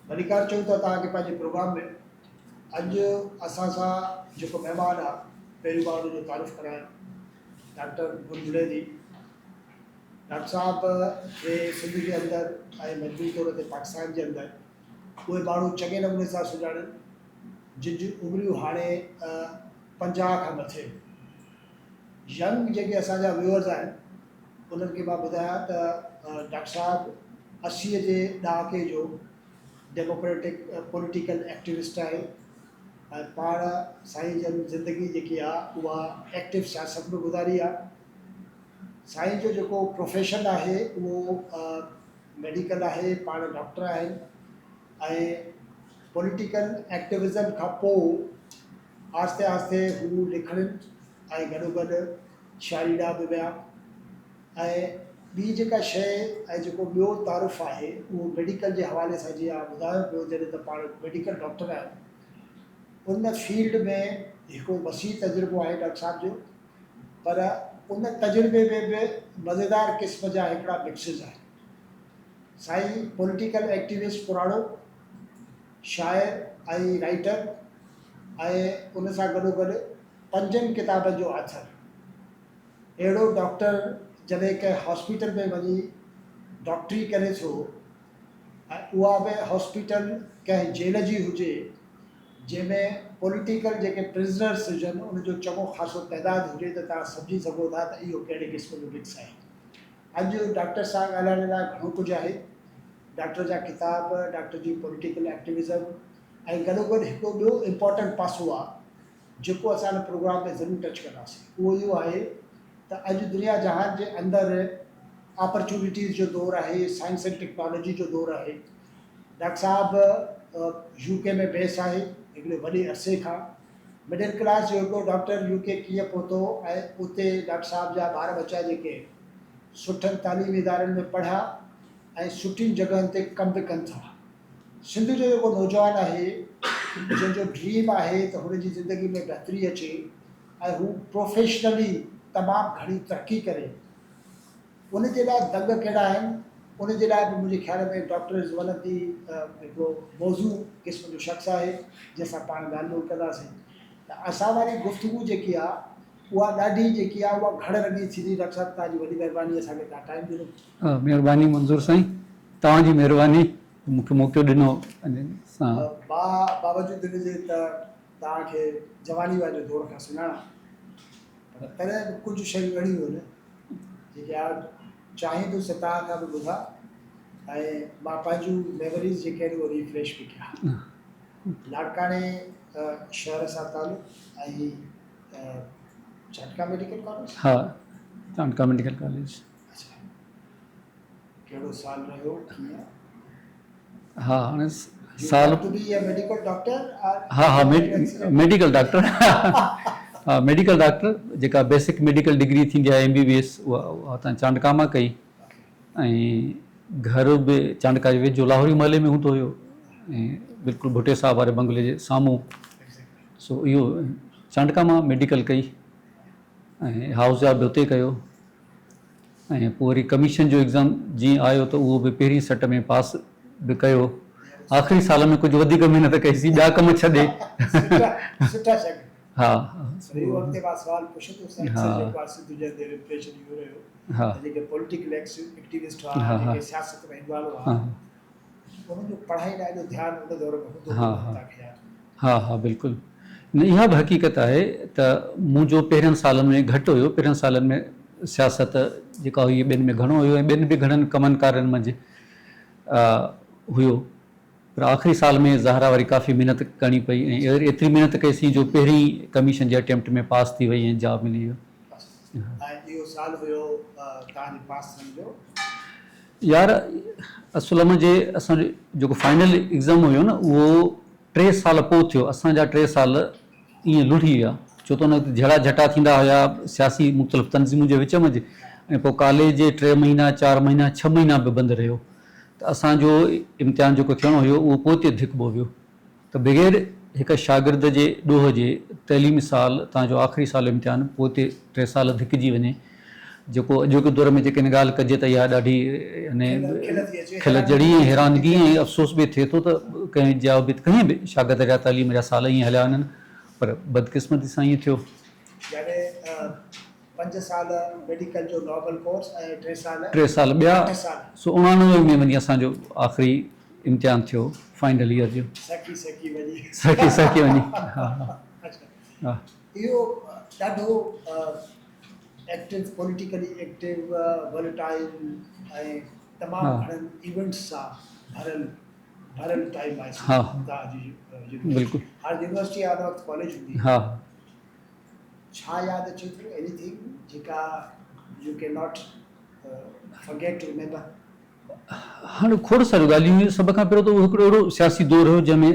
ڀليڪار چئون ٿا توهان کي پنهنجي پروگرام ۾. اڄ اسان سان جيڪو مهمان آ پهريون مان ان جو تعارف ڪرايان ڊاڪٽر گل بليدي. ڊاڪٽر صاحب کي سنڌ جي اندر ۽ مجموعي طور تي پاڪستان جي اندر اهي ماڻهو چڱي نموني سان سڃاڻن جن جون عمريون هاڻي 50 کان مٿي آهن. ينگ جيڪي اسان جا ويوئرز آهن انهن کي مان ٻڌايان ته ڊاڪٽر صاحب 80 جي ڏهاڪي جو ڊيموڪريٽڪ پوليٽيڪل ايڪٽيوسٽ آهي ۽ پاڻ سائين جن زندگي جيڪي آهي اها ايڪٽو سياست ۾ گذاري آهي. سائين جو جيڪو پروفيشن آهي اهو ميڊيڪل آهي، پاڻ ڊاڪٽر آهن ۽ پوليٽيڪل ايڪٽوزم کان پوء آهستي آهستي هو لکڻين ۽ گڏوگڏ شاعري ڏانهن به ويا ۽ ٻي جيڪا شيء ۽ جيڪو ٻيو تعارف آهي اهو ميڊيڪل جي حوالي سان جيئن آء ٻڌايان پيو جڏهن ته پاڻ ميڊيڪل ڊاڪٽر آهن ان فيلڊ ۾ هڪڙو وسيع تجربو آهي ڊاڪٽر صاحب جو پر ان تجربي ۾ به مزيدار قسم جا هڪڙا مڪسز آهن. سائين پوليٽيڪل ايڪٽيوسٽ پراڻو، شاعر ۽ رائيٽر ۽ ان سان گڏوگڏ پنجن ڪتابن جو آٿر. اهڙو ڊاڪٽر جڏهن ڪنهن هاسپيٽل ۾ وڃي ڊاڪٽري ڪري ٿو ۽ اها به هاسپيٽل ڪنهن جيل جي هجي جنهن ۾ پوليٽيڪل جيڪي پرزنرس هجن ان جو چڱو خاصو تعداد هجي ته توهان سمجهي سگهو ٿا ته اهو ڪهڙي قسم جو مڪس آهي. اڄ ڊاڪٽر سان ڳالهائڻ لاء گهڻو ڪجهه آهي. ڊاڪٽر جا ڪتاب، ڊاڪٽر جي پوليٽيڪل ايڪٽيوزم ۽ گڏوگڏ هڪڙو ٻيو امپارٽنٽ پاسو آهي جيڪو اسان هن پروگرام ۾ ضرور ٽچ ڪنداسين اهو اهو آهي ته اڄ دنيا جهان جي اندر آپرچونيٽيز جو دور آهي، سائنس اينڊ ٽيڪنالاجي جو دور آهي. ڊاڪٽر صاحب يو ڪي ۾ بيس آهي هڪڙي وڏي عرصي کان. مڊل ڪلاس جو هڪڙو ڊاڪٽر يو ڪي ڪيئن پهتو ۽ اتي ڊاڪٽر صاحب جا ٻار ٻچا جيڪي سٺن تعليمي ادارن ۾ پڙهيا ۽ سٺين جڳهن تي ڪم به ڪن ٿا. سنڌ جو جيڪو نوجوان آهي جنهن جو ڊريم آهي ته هن جي زندگي ۾ بهتري اچي ۽ هو پروفيشنلي تمام گهڻي ترقي ڪري ان جي لاء دڳ ڪهڙا آهن، ان جي لاء به منهنجي خيال ۾ doctor is one of the هڪڙو موضوع قسم جو شخص آهي جنهن سان پاڻ ڳالهه ٻولهه ڪنداسين ته اسان واري گفتگو جيڪي آهي اها ڏاڍي جيڪي آهي اها گهڻ رنگي ٿيندي. ڊاڪٽر صاحب توهان جي وڏي مهرباني اسان کي توهان ٽائيم ڏنو. مهرباني منظور سائين توهان جي مهرباني مون کي موقعو ڏنو سان. مان باوجود ان جي ته توهان کي جواني واري دور کان سڃاڻان پر تڏهن به ڪجهه شيون اهڙيون آهن جيڪي آء چاهيندس ته توهان کان به ٻڌان ۽ مان پنهنجون ميموريز جيڪي آهن اهي ريفريش به ڪيان. لاڙڪاڻي شهر سان تعلق ۽ چانڊڪا ميڊيڪل ڪاليج؟ ها چانڊڪا ميڊيڪل ڪاليج. اڇا ڪهڙو سال رهيو ڪيئن؟ ها هاڻي سال ها ها ميڊيڪل ڊاڪٽر ها ميڊيڪل ڊاڪٽر جيڪا بيسڪ ميڊيڪل ڊگري ٿيندي آهي ايم بي بي ايس اها هتان چانڊڪا مان ڪئي ۽ گهر به چانڊڪا جي ويجهو لاهوري محلي ۾ هوندو هيو ۽ بلڪل ڀٽي صاحب واري بنگلي جي سامهون سو اهو چانڊڪا مان ميڊيڪل ڪئي ۽ هائوس جاب به اتي ڪيو ۽ پوء وري ڪميشن جو ايگزام جيئن آيو ته اهو به پهرين سٽ ۾ پاس به ڪيو. آخري سال ۾ ڪجهه وڌيڪ محنت ڪئي سين ٻيا ڪم ڇڏي. ها ها ها بلڪل نه اها به حقيقت آهي ته منهنجو پهرين سالن ۾ گهٽ هيو پهرين سالن ۾ سياست جيڪا هئي ٻين ۾ گهڻو هيو ۽ ٻين به گهڻن ڪمن ڪارين منجهه هيو پر آخري سال ۾ ظاهرا وري ڪافي محنت ڪرڻي پئي ۽ ايتري محنت ڪئي سين جو پهرين ڪميشن جي اٽيمپٽ ۾ پاس ٿي وئي ۽ جاب ملي ويو. ۽ اهو سال هيو توهان جي پاس ٿيڻ جو؟ يار اصل ۾ جي اسان جو جيڪو فائنل ايگزام هيو نه اهو ٽي سال پوء ٿيو اسان جا ٽي سال ائين لڙهي ويا ڇو ته ان وقت جهيڙا جهٽا ٿيندا هيا سياسي مختلف تنظيمن جي وچ منجهه ۽ پوء ڪاليج ٽي مهينا چار مهينا ڇهه مهينا به بند رهيو ته اسان جو امتحان جيڪو ٿيڻو هيو اهو پوئتي ڌڪبو ويو ته بغير هڪ شاگرد جي ڏوهه جي تعليمي سال تان جو آخري سال امتحان پوئتي ٽي سال ڌڪجي وڃي. جيڪو اڄوڪي دور ۾ جيڪڏهن ڳالهه ڪجي ته اها ڏاڍي يعني کل جهڙي ۽ حيرانگي ۽ افسوس به ٿئي ٿو ته ڪنهن جا به ڪنهن به شاگرد جا تعليم جا سال ائين هليا وڃن پر بدقسمتي سان ائين ٿيو. يعني پنج سال ميڊيڪل جو نارمل ڪورس ۽ ٽي سال ٽي سال ٻيا سو 89 ۾ وڃي اسان جو آخري امتحان ٿيو فائنل ايئر جو. سهڪي سهڪي وڃي. سهڪي سهڪي وڃي ها ها. اهو ڏاڍو ايڪٽو پوليٽيڪلي ايڪٽو ولٽائل ۽ تمام گهڻن ايونٽس سان ڀريل ڀريل ٽائيم آهي توهان جي بلڪل هاڻي يونيورسٽي آهي ان وقت ڪاليج هوندي ها ڇا ياد اچي ٿو ايني ٿنگ جيڪا you can not forget to remember. هاڻي کوڙ ساريون ڳالهيون هيون سڀ کان پهريون ته اهو هڪڙو اهڙو سياسي دور هيو جنهن ۾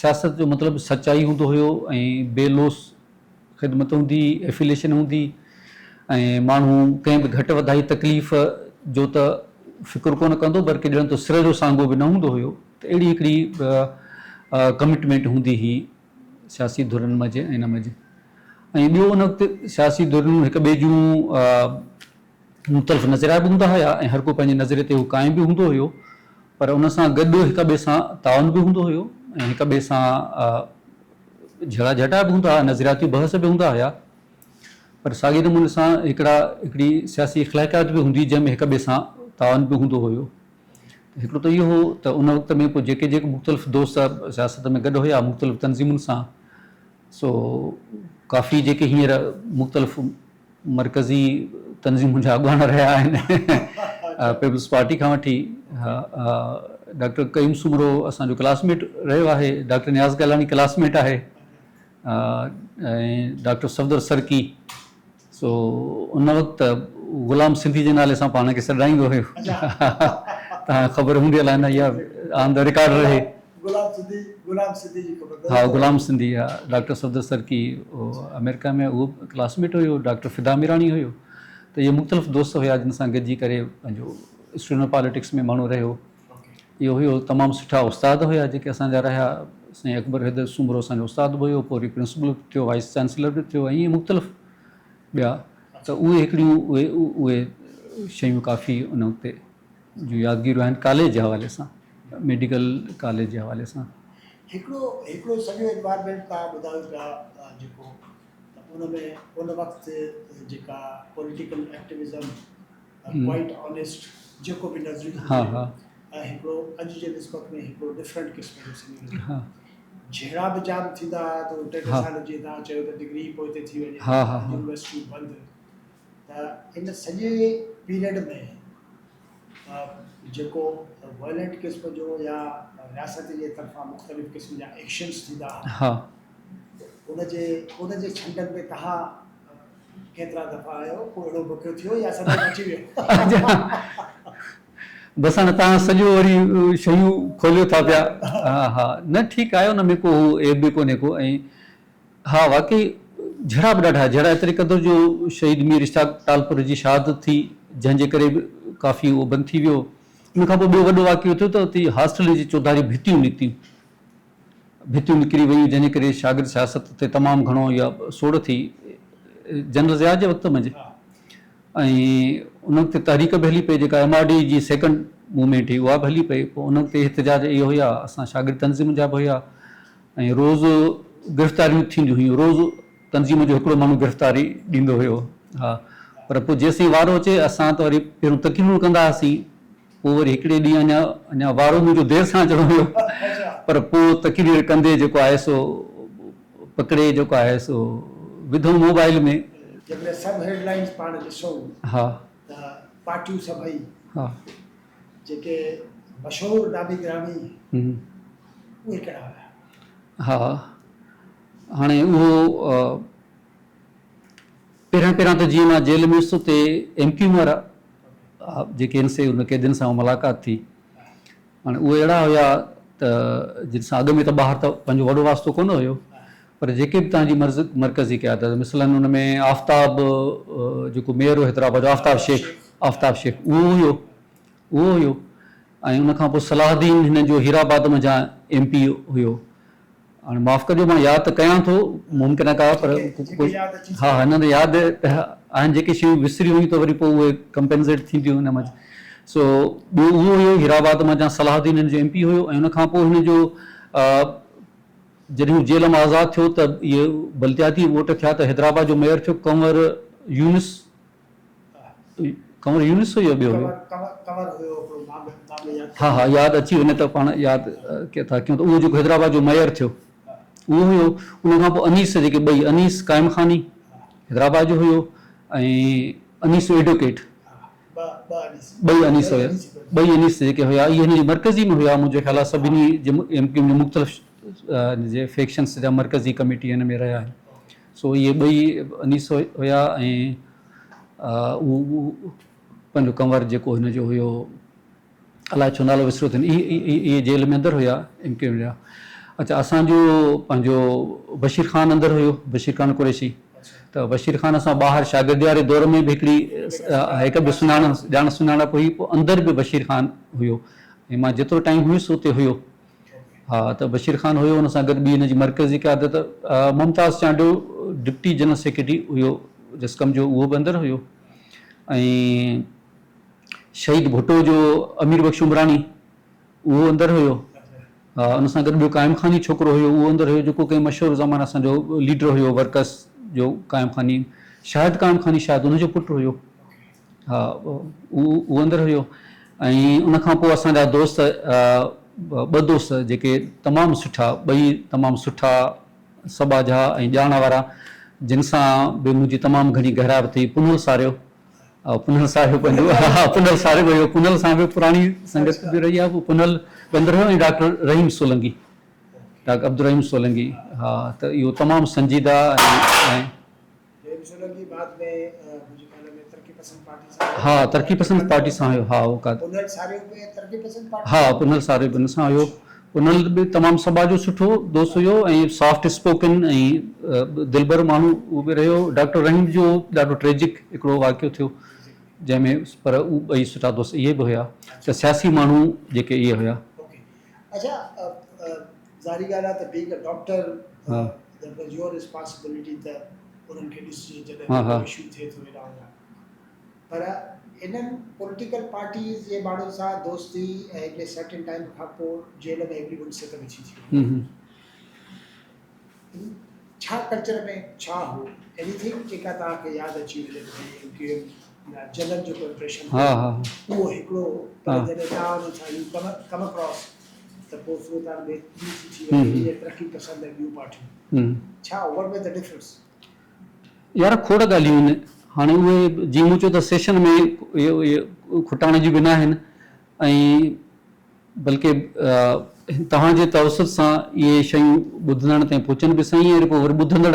سياست جو مطلب سچائي هوندو هيو ۽ بي لوث خدمت هوندي هئي، افيليشن هوندي هئي ۽ ماڻهو ڪنهن به گهٽ وڌائي تڪليف جو ته فڪر ڪونه ڪندو بلڪه ڄڻ ته سر جو سانگو به نه هوندو هيو ته اهڙي هڪڙي ڪمٽمينٽ هوندي هئي سياسي ڌرين منجهه ۽ ان منجهه ۽ ٻيو ان وقت سياسي ڌريون هڪ ٻئي جون مختلف نظريا به هوندا هيا ۽ هر ڪو پنهنجي نظريي تي هو قائم به هوندو هيو پر ان سان گڏ هڪ ٻئي سان تعاون به هوندو هيو ۽ هڪ ٻئي سان جهيڙا جهٽا به هوندا هئا نظرياتي بحث به هوندا هيا پر ساڳي نموني سان هڪڙا هڪڙي سياسي اخلاقيات به هوندي جنهن ۾ هڪ ٻئي سان تعاون به هوندو هيو هڪڙو ته اهو هو ته ان وقت ۾ پوء جيڪي جيڪي مختلف دوست سياست ۾ گڏ هيا مختلف تنظيمن سان سو ڪافي جيڪي هينئر مختلف مرڪزي تنظيمن جا اڳواڻ رهيا آهن پيپلز پارٽي کان وٺي ڊاڪٽر قيوم سومرو اسان جو ڪلاس ميٽ رهيو آهي ڊاڪٽر نياز گيلاني ڪلاس ميٽ آهي ۽ ڊاڪٽر صفدر سرڪي سو ان وقت غلام سنڌي جي نالي سان پاڻ کي سڏرائيندو هيو تان خبر هوندي الائي نه اها آن the record رهي غلام سنڌي غلام سنڌي جي خبر ها غلام سنڌي ها ڊاڪٽر صفدر سرڪي آمريڪا ۾ اهو ڪلاس ميٽ هيو ڊاڪٽر فدا ميراڻي هيو ته اهي مختلف دوست هيا جن سان گڏجي ڪري پنهنجو اسٽوڊنٽ پاليٽڪس ۾ ماڻهو رهيو اهو هيو تمام سٺا استاد هيا جيڪي اسان جا رهيا سائين اڪبر حيدر سومرو اسان جو استاد به هيو پوء وري پرنسپل به ٿيو وائيس چانسلر به ٿيو ۽ مختلف ٻيا ته اهي هڪڙيون اهي اهي شيون ڪافي ان وقت جون يادگيريون آهن ڪاليج جي حوالي سان ميڊيڪل ڪاليج جي حوالي سان. هڪڙو هڪڙو سڄو انوائرمينٽ توهان ٻڌايو پيا جيڪو ته ان ۾ ان وقت جيڪا پوليٽيڪل ايڪٽوزم ڪوائيٽ آنيسٽ جيڪو به نظريو هجي ۽ هڪڙو اڄ جي نسبت ۾ هڪڙو ڊفرنٽ قسم جو سينيريو جهيڙا به جام ٿيندا هئا ته ٽي ٽي سال جيئن توهان چيو ته ڊگري ئي پوئتي ٿي وڃي يونيورسٽيون بند ته ان سڄي پيريڊ ۾ جيڪو وائلنٽ قسم جو يا رياست جي طرفان مختلف قسم جا ايڪشنس ٿيندا هئا ان جي ان جي ڇنڊن ۾ توهان ڪيترا دفعا آيو ڪو اهڙو موقعو ٿيو يا سڀ بچي ويو؟ بس هاڻي توهان سڄو وري شيون کوليو ٿا پيا ها ها نه ٺيڪ آهي ان ۾ ڪو عيب به ڪونهي ڪو ۽ ها واقعي جھيڙا به ڏاڍا جھيڙا ايتري قدر جو شهيد مير اشتياق ٽالپر جي شهادت ٿي جنهن جي ڪري به ڪافي اهو بند ٿي ويو ان کان پوء ٻيو وڏو واقعو ٿيو ته اتي هاسٽل جي چوڌاري ڀتيون نڪتيون ڀتيون نڪري ويون جنهن جي ڪري شاگرد سياست تي تمام گهڻو اها سوڙ ٿي جنرل ضياء جي وقت منجهه ۽ ان وقت تحريڪ به هلي پئي جيڪا ايم آر ڊي جي سيڪنڊ موومينٽ هئي اها به هلي پئي پوء ان وقت احتجاج اهي هيا اسان شاگرد تنظيمن جا به هيا ۽ روز گرفتاريون ٿينديون هيون روز تنظيم جو هڪڙو ماڻهو گرفتاري ڏيندو هيو ها پر پوء جيسين وارو اچي اسان ته وري پهريون تقريرون ڪندا هئاسين پوء وري هڪڙي ڏينهن اڃا اڃا وارو منهنجو دير سان اچڻو هيو پر پوء تقرير ڪندي جيڪو آهي سو پڪڙي جيڪو آهي سو وڌو موبائل ۾. جيڪڏهن سڀ هيڊ لائنز پاڻ ڏسون ته پارٽيون سڀئي جيڪي مشهور نامي گرامي اهي ڪهڙا هيا؟ ها هاڻي اهو پهريان پهريان ته جيئن مان جيل ۾ هيس اتي ايم ڪيو ايم وارا جيڪي آهن سي ان قيدين سان ملاقات ٿي هاڻي اهي اهڙا هيا ته جن سان اڳ ۾ ته ٻاهر ته پنهنجو وڏو واسطو ڪونه هيو پر جيڪي به تهان جي مرض مرڪزي قيادت مثلاً ان ۾ آفتاب جيڪو ميئر هو حيدرآباد جو آفتاب شيخ آفتاب شيخ اهو هيو اهو هيو ۽ ان کان پوء صلاح الدين هنن جو هيرآباد منجهان ايم پي هيو هاڻي معاف ڪجو مان ياد ته ڪيان ٿو ممڪن آهي ڪا پر ها هن ياد آهن جيڪي شيون وسريون هيون ته وري پوء اهي ڪمپينسيٽ ٿينديون ان منجهه. سو ٻيو اهو هيو هيرآباد منجهان صلاح الدين هن جو ايم پي هيو ۽ ان کان پوء هن جو جڏهن هو جيل مان آزاد ٿيو ته اهي بلدياتي ووٽ ٿيا ته حيدرآباد جو ميئر ٿيو ڪنور يونس ڪنور يونس هيو يا ٻيو هيو؟ ها ها ياد اچي وڃي ته پاڻ ياد ٿا ڪيون ته اهو جيڪو حيدرآباد جو ميئر ٿيو اهو هيو. ان کان پوء انيس جيڪي ٻئي انيس قائم خاني حيدرآباد جو هيو ۽ انيس ايڊوڪيٽ ٻئي انيس هيا ٻئي انيس جيڪي هيا اهي هن جي مرڪزي ۾ هيا منهنجو خيال آهي سڀني جي ايم ڪيو ايم جي مختلف جي فيڪشنس جا مرڪزي ڪميٽي هن ۾ رهيا آهن سو اهي ٻئي انيس هيا ۽ اهو پنهنجو ڪنور جيڪو هن جو هيو الائي ڇو نالو وسريو اٿن اهي جيل ۾ اندر هيا ايم ڪيو ايم جا اڇا اسان جو پنهنجو بشير خان اندر هيو بشير خان قريشي ته بشير خان اسان ٻاهر شاگردي واري دور ۾ به هڪڙي هڪ ٻئي سڃاڻ ڄاڻ سڃاڻپ هئي پوء اندر به بشير خان هيو ۽ مان جيترو ٽائيم هيس اتي هيو ها ته بشير خان هيو ان سان گڏ ٻي هن جي مرڪزي قيادت ممتاز چانڊيو ڊپٽي جنرل سيڪريٽري هيو جسقم جو اهو به اندر هيو ۽ شهيد ڀٽو جو امير بخش عمراڻي اهو اندر هيو. ان سان گڏ ٻيو قائم خاني ڇوڪرو هيو اهو اندر هيو جيڪو ڪنهن مشهور زمانه اسان جو ليڊر هيو ورڪرس جو قائم خاني شاهد قائم خاني شايد ان جو پٽ هيو ها اهو اندر هيو ۽ ان کان پوء اسان جا دوست ٻه دوست جيڪي تمام سٺا ٻئي تمام سٺا سٻاجها ۽ ڄاڻ وارا جن سان به منهنجي تمام گهڻي گهرائپ ٿي پنهل ساريو پنهل صاحب پنهنجو ها پنهل صاحب هيو پنهل سان به پراڻي سنگت به رهي آهي پنهل به اندر هيو ۽ ڊاڪٽر رحيم سولنگي ڊاڪٽر عبدالرحيم سولنگي ها ته اهو تمام سنجيده ۽ رحيم سولنگي بعد ۾ منهنجي خيال ۾ ترقي پسند پارٽي سان ها ترقي پسند پارٽي سان هيو ها اهو پنهل ساريو به ترقي پسند پارٽي ها پنهل ساريو به ان سان هيو پنهل به تمام سٻاجهو سٺو دوست هيو ۽ سافٽ اسپوڪن ۽ دلبر ماڻهو اهو به رهيو. ڊاڪٽر رحيم جو ڏاڍو ٽريجڪ هڪڙو واقعو ٿيو جنهن ۾ پر اهي ٻئي سٺا دوست اهي به هيا ته سياسي ماڻهو جيڪي اهي هيا. اوڪي اڇا ظاهري ڳالهه آهي ته being a doctor that was your responsibility ته انهن کي ڏسجي جڏهن ڪو اشو ٿئي ٿو هيڏانهن هوڏانهن. پر انهن پوليٽيڪل پارٽيز جي ماڻهن سان دوستي ۽ هڪڙي سرٽين ٽائيم کان پوء جيل ۾ هڪڙي انسيت به ٿي ٿي وڃي. ڇا ڪلچر ۾ ڇا هو ايني ٿنگ جيڪا توهان کي ياد اچي وڃي ته ڀئي ايم ڪيو ايم يا جلن جيڪو امپريشن هو اهو هڪڙو هو پر جڏهن توهان انهن سان يو ڪم اڪراس ته پوء صورتحال ٻي ٿي ٿي وڃي جيئن ترقي پسند ۽ ٻيون پارٽيون ڇا وٽ واز the difference? يار کوڙ ڳالهيون آهن هاڻي اهي جيئن مون چيو ته سيشن ۾ اهي کٽاڻ جون به ناهن ۽ بلڪه توهان جي توسط سان اهي شيون ٻڌندڙن تائين پهچن به سهي ۽ پوء وري ٻڌندڙ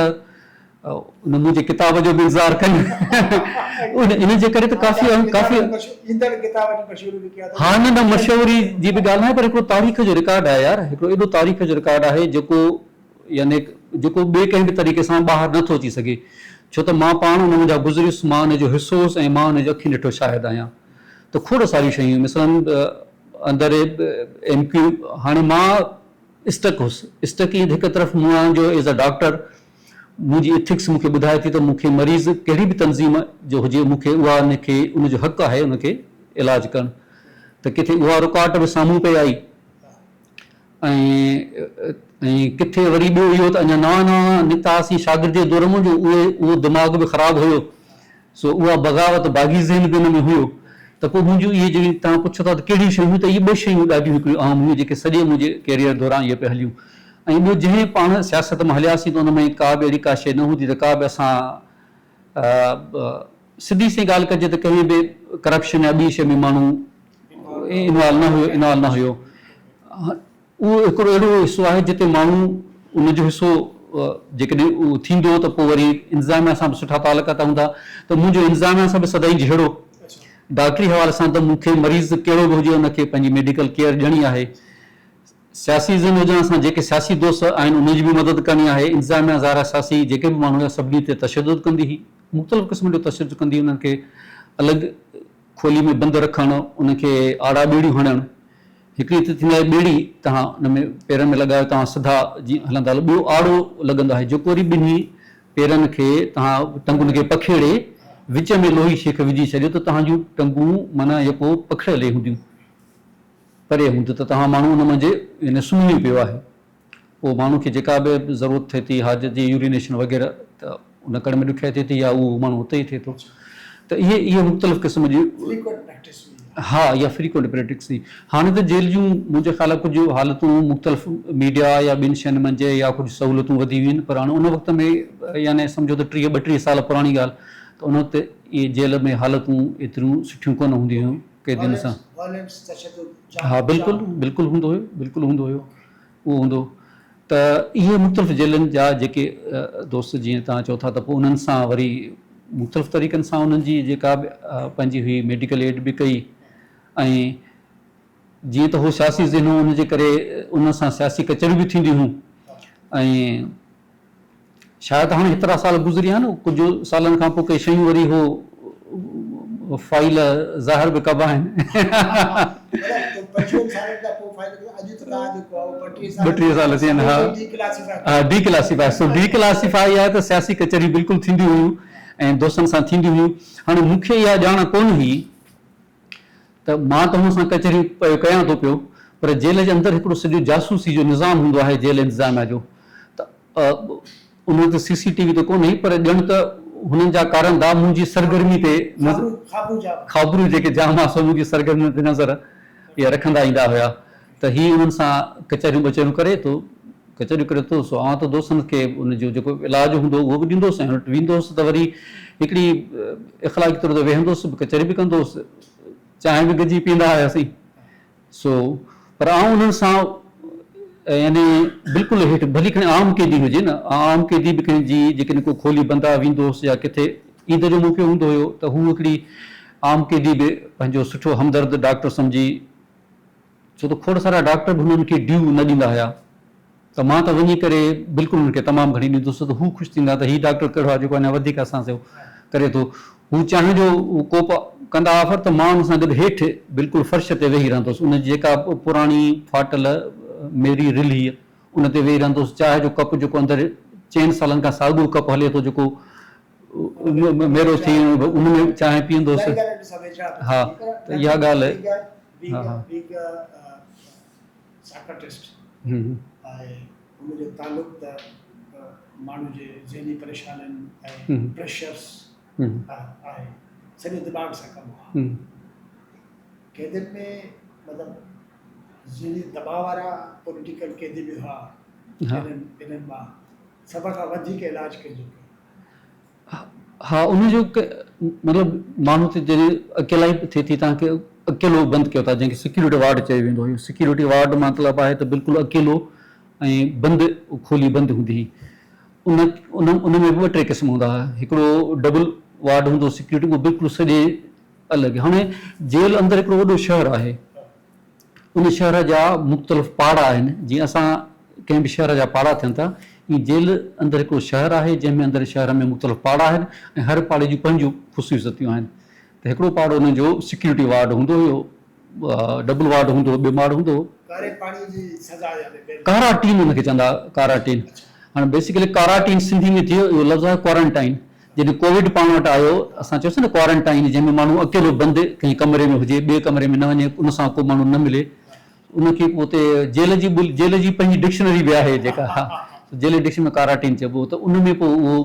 ان منهنجي ڪتاب جو به انتظار ڪن ان جي ڪري ته ڪافي ڪافي ها نه نه مشهوري جي به ڳالهه ناهي پر هڪڙو تاريخ جو رڪارڊ آهي يار هڪڙو ايڏو تاريخ جو رڪارڊ آهي جيڪو يعني جيڪو ٻئي ڪنهن به طريقي سان ٻاهر نه ٿو اچي سگهي، ڇو ته مان پاڻ ان منجهان گذريس، مان ان جو حصو هوس ۽ مان ان جو اکين ڏٺو شاهد آهيان ته کوڙ ساريون شيون مثلاً اندر ايم ڪيو هاڻي مان اسٽڪ هوس، اسٽڪ ائين ته هڪ طرف مون آهيان جو ايز اي ڊاڪٽر منهنجي اٿڪس مون کي ٻڌائي ٿي ته مون کي مريض ڪهڙي به تنظيم جو هجي مون کي اها ان کي ان جو حق آهي ان کي علاج ڪرڻ ته ڪٿي اها رڪاوٽ به سامهون پئي آئي. ۽ ڪٿي وري ٻيو اهو ته اڃا نوان نوان نڪتا هئاسين شاگرديء جي دور مان جو اهي اهو دماغ به خراب هيو سو اها بغاوت باغي ذهن به ان ۾ هيو ته پوء منهنجون اهي جيڪي توهان پڇو ٿا ته ڪهڙيون شيون هيون ته اهي ٻه شيون ڏاڍيون هڪڙيون اهم هيون جيڪي سڄي منهنجي ڪيريئر دوران اهي پئي هليون ۽ ٻيو جنهن پاڻ سياست مان هلياسين ته ان ۾ ڪا به اهڙي ڪا شيء نه هوندي ته ڪا به اسان سڌي سئين ڳالهه ڪجي ته ڪنهن به ڪرپشن يا ٻي شيء ۾ ماڻهو انوالو نه هيو انوالو نه هيو اهو هڪڙو اهڙو حصو آهي جتي ماڻهو ان جو حصو جيڪڏهن اهو ٿيندو ته پوء وري انتظاميا سان به سٺا تعلقات هوندا ته منهنجو انتظاميا سان به سدائين جهيڙو ڊاڪٽري حوالي سان ته مون کي مريض ڪهڙو به هجي ان کي پنهنجي ميڊيڪل ڪيئر ڏيڻي آهي سياسي ذهن هجڻ سان جيڪي سياسي دوست آهن انهن جي به مدد ڪرڻي آهي، انتظاميا ظاهر آهي سياسي جيڪي به ماڻهو هيا سڀني تي تشدد ڪندي هئي، مختلف قسمن جو تشدد ڪندي هئي، انهن کي الڳ کولي ۾ بند رکڻ، انهن کي آڙا ٻيڙيون هڻڻ، هڪڙي ته ٿيندي آهي ٻيڙي توهان ان ۾ پيرن ۾ لڳايو توهان سڌا جيئن هلندا هلو، ٻيو آڙو لڳندو آهي جيڪو وري ٻنهي پيرن کي توهان ٽنگن کي پکيڙي وچ ۾ لوهي شيخ وجهي ڇڏيو ته توهان جون ٽنگون معنيٰ يڪو پکڙيل ئي هونديون، پري هونديون ته توهان ماڻهو ان منجهه يعني سمهي پيو آهي. پوء ماڻهو کي جيڪا به ضرورت ٿئي ٿي، حاجت جي يورينيشن وغيره ته ان ڪرڻ ۾ ڏکيائي ٿئي ٿي يا اهو ماڻهو اتي ئي ٿئي ٿو ته اهي اهي مختلف قسم جي فريڪوئنٽ پريڪٽس هئي اها. ها اها فريڪوئنٽ پريڪٽس هئي. هاڻي ته جيل جون منهنجي خيال ڪجهه حالتون مختلف ميڊيا يا ٻين شين منجهه يا ڪجهه سهولتون وڌي ويون آهن پر هاڻي ان وقت ۾ يعني سمجهو ته ٽيهه ٻٽيهه سال پراڻي ڳالهه ته ان وقت اهي جيل ۾ حالتون ايتريون سٺيون ڪونه هونديون هيون قيدين سان. وائلنس تشدد ها بلڪل بلڪل هوندو هيو بلڪل هوندو هيو اهو هوندو ته اهي مختلف جيلن جا جيڪي دوست جيئن توهان چئو ٿا ته پوء انهن سان وري مختلف طريقن سان انهن جي جيڪا به پنهنجي هئي ميڊيڪل ايڊ به ڪئي ۽ جيئن ته هو سياسي ذهن هو ان جي ڪري انهن سان سياسي ڪچهريون به ٿينديون هيون ۽ شايد هاڻي هيترا سال گذري ويا آهن، ڪجهه سالن کان پوء ڪي شيون وري هو فائيل ظاهر به ڪبا آهن. ٻٽيهه سال ٿي ويا آهن ها ڊي ڪلاسيفائي سو ڊي ڪلاسيفائي آهي ته سياسي ڪچهريون بلڪل ٿينديون هيون ۽ دوستن سان ٿينديون هيون. هاڻي مون کي اها ڄاڻ ڪونه هئي ته مان ته هن سان ڪچهريون پيو ڪيان ٿو پيو پر جيل جي اندر هڪڙو سڄو جاسوسي جو نظام هوندو آهي جيل انتظاميا جو ته ان وقت سي سي ٽي وي ته ڪونه هئي پر ڄڻ ته هنن جا ڪارندا منهنجي سرگرمي تي خابرو جيڪي جام ها سو منهنجي سرگرمي تي نظر اها رکندا ايندا هيا ته هي انهن سان ڪچهريون ٻچهريون ڪري ٿو ڪچهريون ڪري ٿو سو آئون ته دوستن کي ان جو جيڪو علاج هوندو هو اهو به ڏيندو هوس ۽ هن وٽ ويندو هوس ته وري هڪڙي اخلاقي طور تي ويهندو هوس به ڪچهري به ڪندو هوس چانهه به گڏجي پيئندا هياسين سو پر آئون انهن سان يعني بلڪل هيٺ ڀلي کڻي عام قيدي هجي نه عام قيدي به ڪنهن جي جيڪڏهن ڪو کولي بندا ويندو هوس يا ڪٿي عيد جو موقعو هوندو هيو ته هو هڪڙي عام قيدي به پنهنجو سٺو همدرد ڊاڪٽر سمجهي ڇو ته کوڙ سارا ڊاڪٽر به هنن کي ڊيو نه ڏيندا هيا ته مان ته وڃي ڪري بلڪل هنن کي تمام گهڻي ڏيندو هوس ته هو خوش ٿيندا ته هي ڊاڪٽر ڪهڙو آهي جيڪو اڃا وڌيڪ اسان سان ڪري ٿو. هو چانهه جو ڪوپ ڪندا آفر ته مان ان سان گڏ هيٺ بلڪل فرش تي ويهي رهندو هوس. ان جي جيڪا پراڻي ڦاٽل ميري رل هئي ان تي ويهي رهندو هوس. چانهه جو ڪپ جيڪو اندر چئن سالن کان ساڳيو ڪپ هلي ٿو جيڪو ميرو ٿي ان ۾ چانهه پيئندو هوس. ها ته اها ڳالهه ها ها. سائيڪاٽرسٽ آهي ان جو تعلق ته ماڻهو جي ذهني پريشانين ۽ پريشرس آهي سڄو دماغ سان ڪم آهي قيدين ۾ مطلب ذهني دٻاء وارا پوليٽيڪل قيدي به هئا انهن مان سڀ کان وڌيڪ علاج ڪنهن جو ڪيو؟ ها ان جو مطلب ماڻهو تي جڏهن اڪيلائي ٿئي ٿي توهان کي اڪيلو بند ڪيو ٿا جنهن کي سيڪيورٽي وارڊ چيو ويندو هيو سيڪيورٽي وارڊ مطلب آهي ته بلڪل اڪيلو ۽ بند کولي بند هوندي هئي ان ان ان ۾ به ٻه ٽي قسم هوندا هئا هڪڙو ڊبل وارڊ هوندو سيڪيورٽي اهو بلڪل سڄي الڳ هاڻي جيل اندر هڪڙو وڏو شهر آهي ان شهر جا مختلف پاڙا آهن، جيئن اسان ڪنهن به شهر جا پاڙا ٿين ٿا، ائين جيل اندر هڪڙو شهر آهي، جنهن ۾ اندر شهر ۾ مختلف پاڙا آهن ۽ هر پاڙي جون پنهنجون خصوصيتون آهن ته هڪڙو پاڙو انهن جو سيڪيورٽي وارڊ هوندو هيو، ڊبل وارڊ هوندو هو، ٻه ماڙ هوندو هو. ڪاري پاڻي جي سزا يعني ٻين. ڪاراٽين ان کي چوندا هئا، ڪاراٽين. هاڻي بيسيڪلي ڪاراٽين سنڌي ۾ ٿيو اهو لفظ آهي ڪوارنٽائين. جڏهن ڪووڊ پاڻ وٽ آيو، اسان چيوسين نه ڪوارنٽائين جنهن ۾ ماڻهو اڪيلو بند ڪنهن ڪمري ۾ هجي، ٻئي ڪمري ۾ نه وڃي، ان سان ڪو ماڻهو نه ملي، ان کي پوء اتي جيل جي ٻولي، جيل جي پنهنجي ڊڪشنري به آهي جيڪا جيل جي ڊڪشنري ۾ ڪاراٽين چئبو ته ان ۾ پوء اهو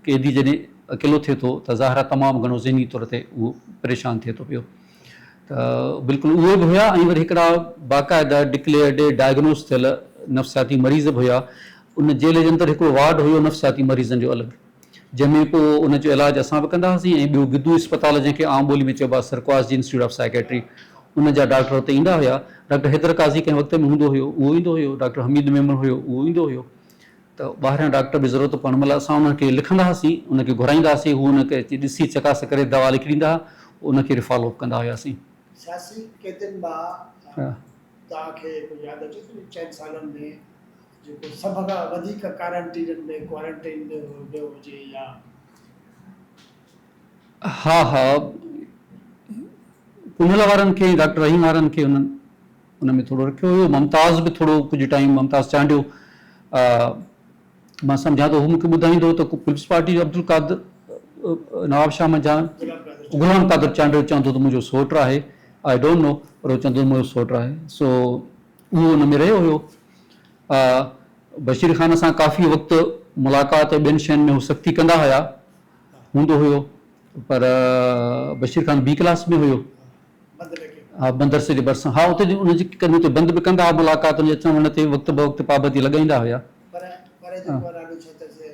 قيدي جڏهن اڪيلو ٿئي ٿو ته ظاهر آهي تمام گهڻو ذهني طور تي اهو پريشان ٿئي ٿو پيو ته بلڪل اهي به هيا ۽ وري هڪڙا باقاعده ڊڪليئرڊ ڊائگنوز ٿيل نفسياتي مريض به هيا، ان جيل جي اندر هڪڙو وارڊ هيو نفسياتي مريضن جو الڳ. جنهن ۾ پوء ان جو علاج اسان به ڪندا هئاسين ۽ ٻيو گدو اسپتال جنهن کي عام ٻولي ۾ چئبو آهي سرڪواس جي انسٽيٽيوٽ آف سائيڪيٽري ان جا ڊاڪٽر اتي ايندا هيا. ڊاڪٽر حيدر قاضي ڪنهن وقت ۾ هوندو هيو اهو ايندو هيو، ڊاڪٽر حميد ميمڻ هيو اهو ايندو هيو ته ٻاهريان ڊاڪٽر به ضرورت پوڻ مهل اسان انهن کي لکندا هئاسين ان کي گهرائيندا هئاسين هو ان کي اچي ڏسي چڪاس ڪري دوا لکي ڏيندا هئا ان کي وري فالو اپ ڪندا هياسين. سياسي قيدين مان توهان کي ڪجهه ياد اچي ٿو چئن سالن ۾ جيڪو سڀ کان وڌيڪ ڪارنٽينن ۾ ڪوارنٽائن ۾ ويو هجي يا. ها ها پنهل وارن کي ۽ ڊاڪٽر رحيم وارن کي انهن ان ۾ ٿورو رکيو هيو ممتاز به ٿورو ڪجهه ٽائيم ممتاز چانڊيو مان سمجهان ٿو هو مونکي ٻڌائيندو هو ته پيپلز پارٽي جو عبدالقادر نوابشاهه منجهان غلام قادر چانڊيو چوندو ته منهنجو سوٽ آهي، I don't know پر هو چوندو ته منهنجو سوٽ آهي. سو اهو ان ۾ رهيو هيو. بشير خان سان ڪافي وقت ملاقات ۽ ٻين شين ۾ هو سختي ڪندا هيا، هوندو هيو پر بشير خان بي ڪلاس ۾ هيو. ها مدرسي جي ڀرسان. ها اتي ان جي ڪن اتي بند به ڪندا هئا ملاقات ان جي اچڻ وڃڻ تي وقت بوقت پابندي لڳائيندا هيا. پر پر جيڪو آهي ڏاڍو ڇا چئجي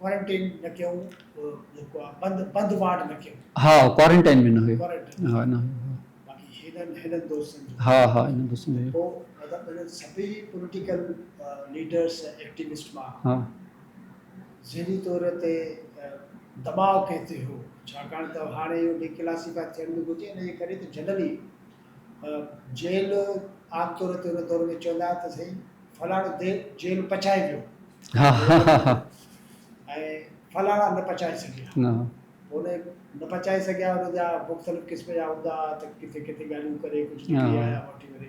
ڪوارنٽين نه ڪيون جيڪو آهي بند بند وارڊ نه ڪيون. ها ڪوارنٽائن ۾ نه هيو. ها نه هيو ها. باقي هنن هنن دوستن جو. ها ها انهن دوستن جو هيو. پوء مطلب انهن سڀئي پوليٽيڪل ليڊرس ۽ ايڪٽيوسٽ مان. ها. ذهني طور تي دٻاء ڪنهن تي هو؟ ڇاڪاڻ ته هاڻي اهو ڊي ڪلاسيفاء ٿيڻ به گهرجي ان جي ڪري ته جنرلي جيل عام طور تي ان دور ۾ چوندا ته سائين فلاڻو جيل پچائي ويو ۽ فلاڻا نه پچائي سگهيا ان نه پچائي سگهيا ان جا مختلف قسم جا هوندا ته ڪٿي ڪٿي ڳالهيون ڪري ڪجهه نڪري آيا وٺي وري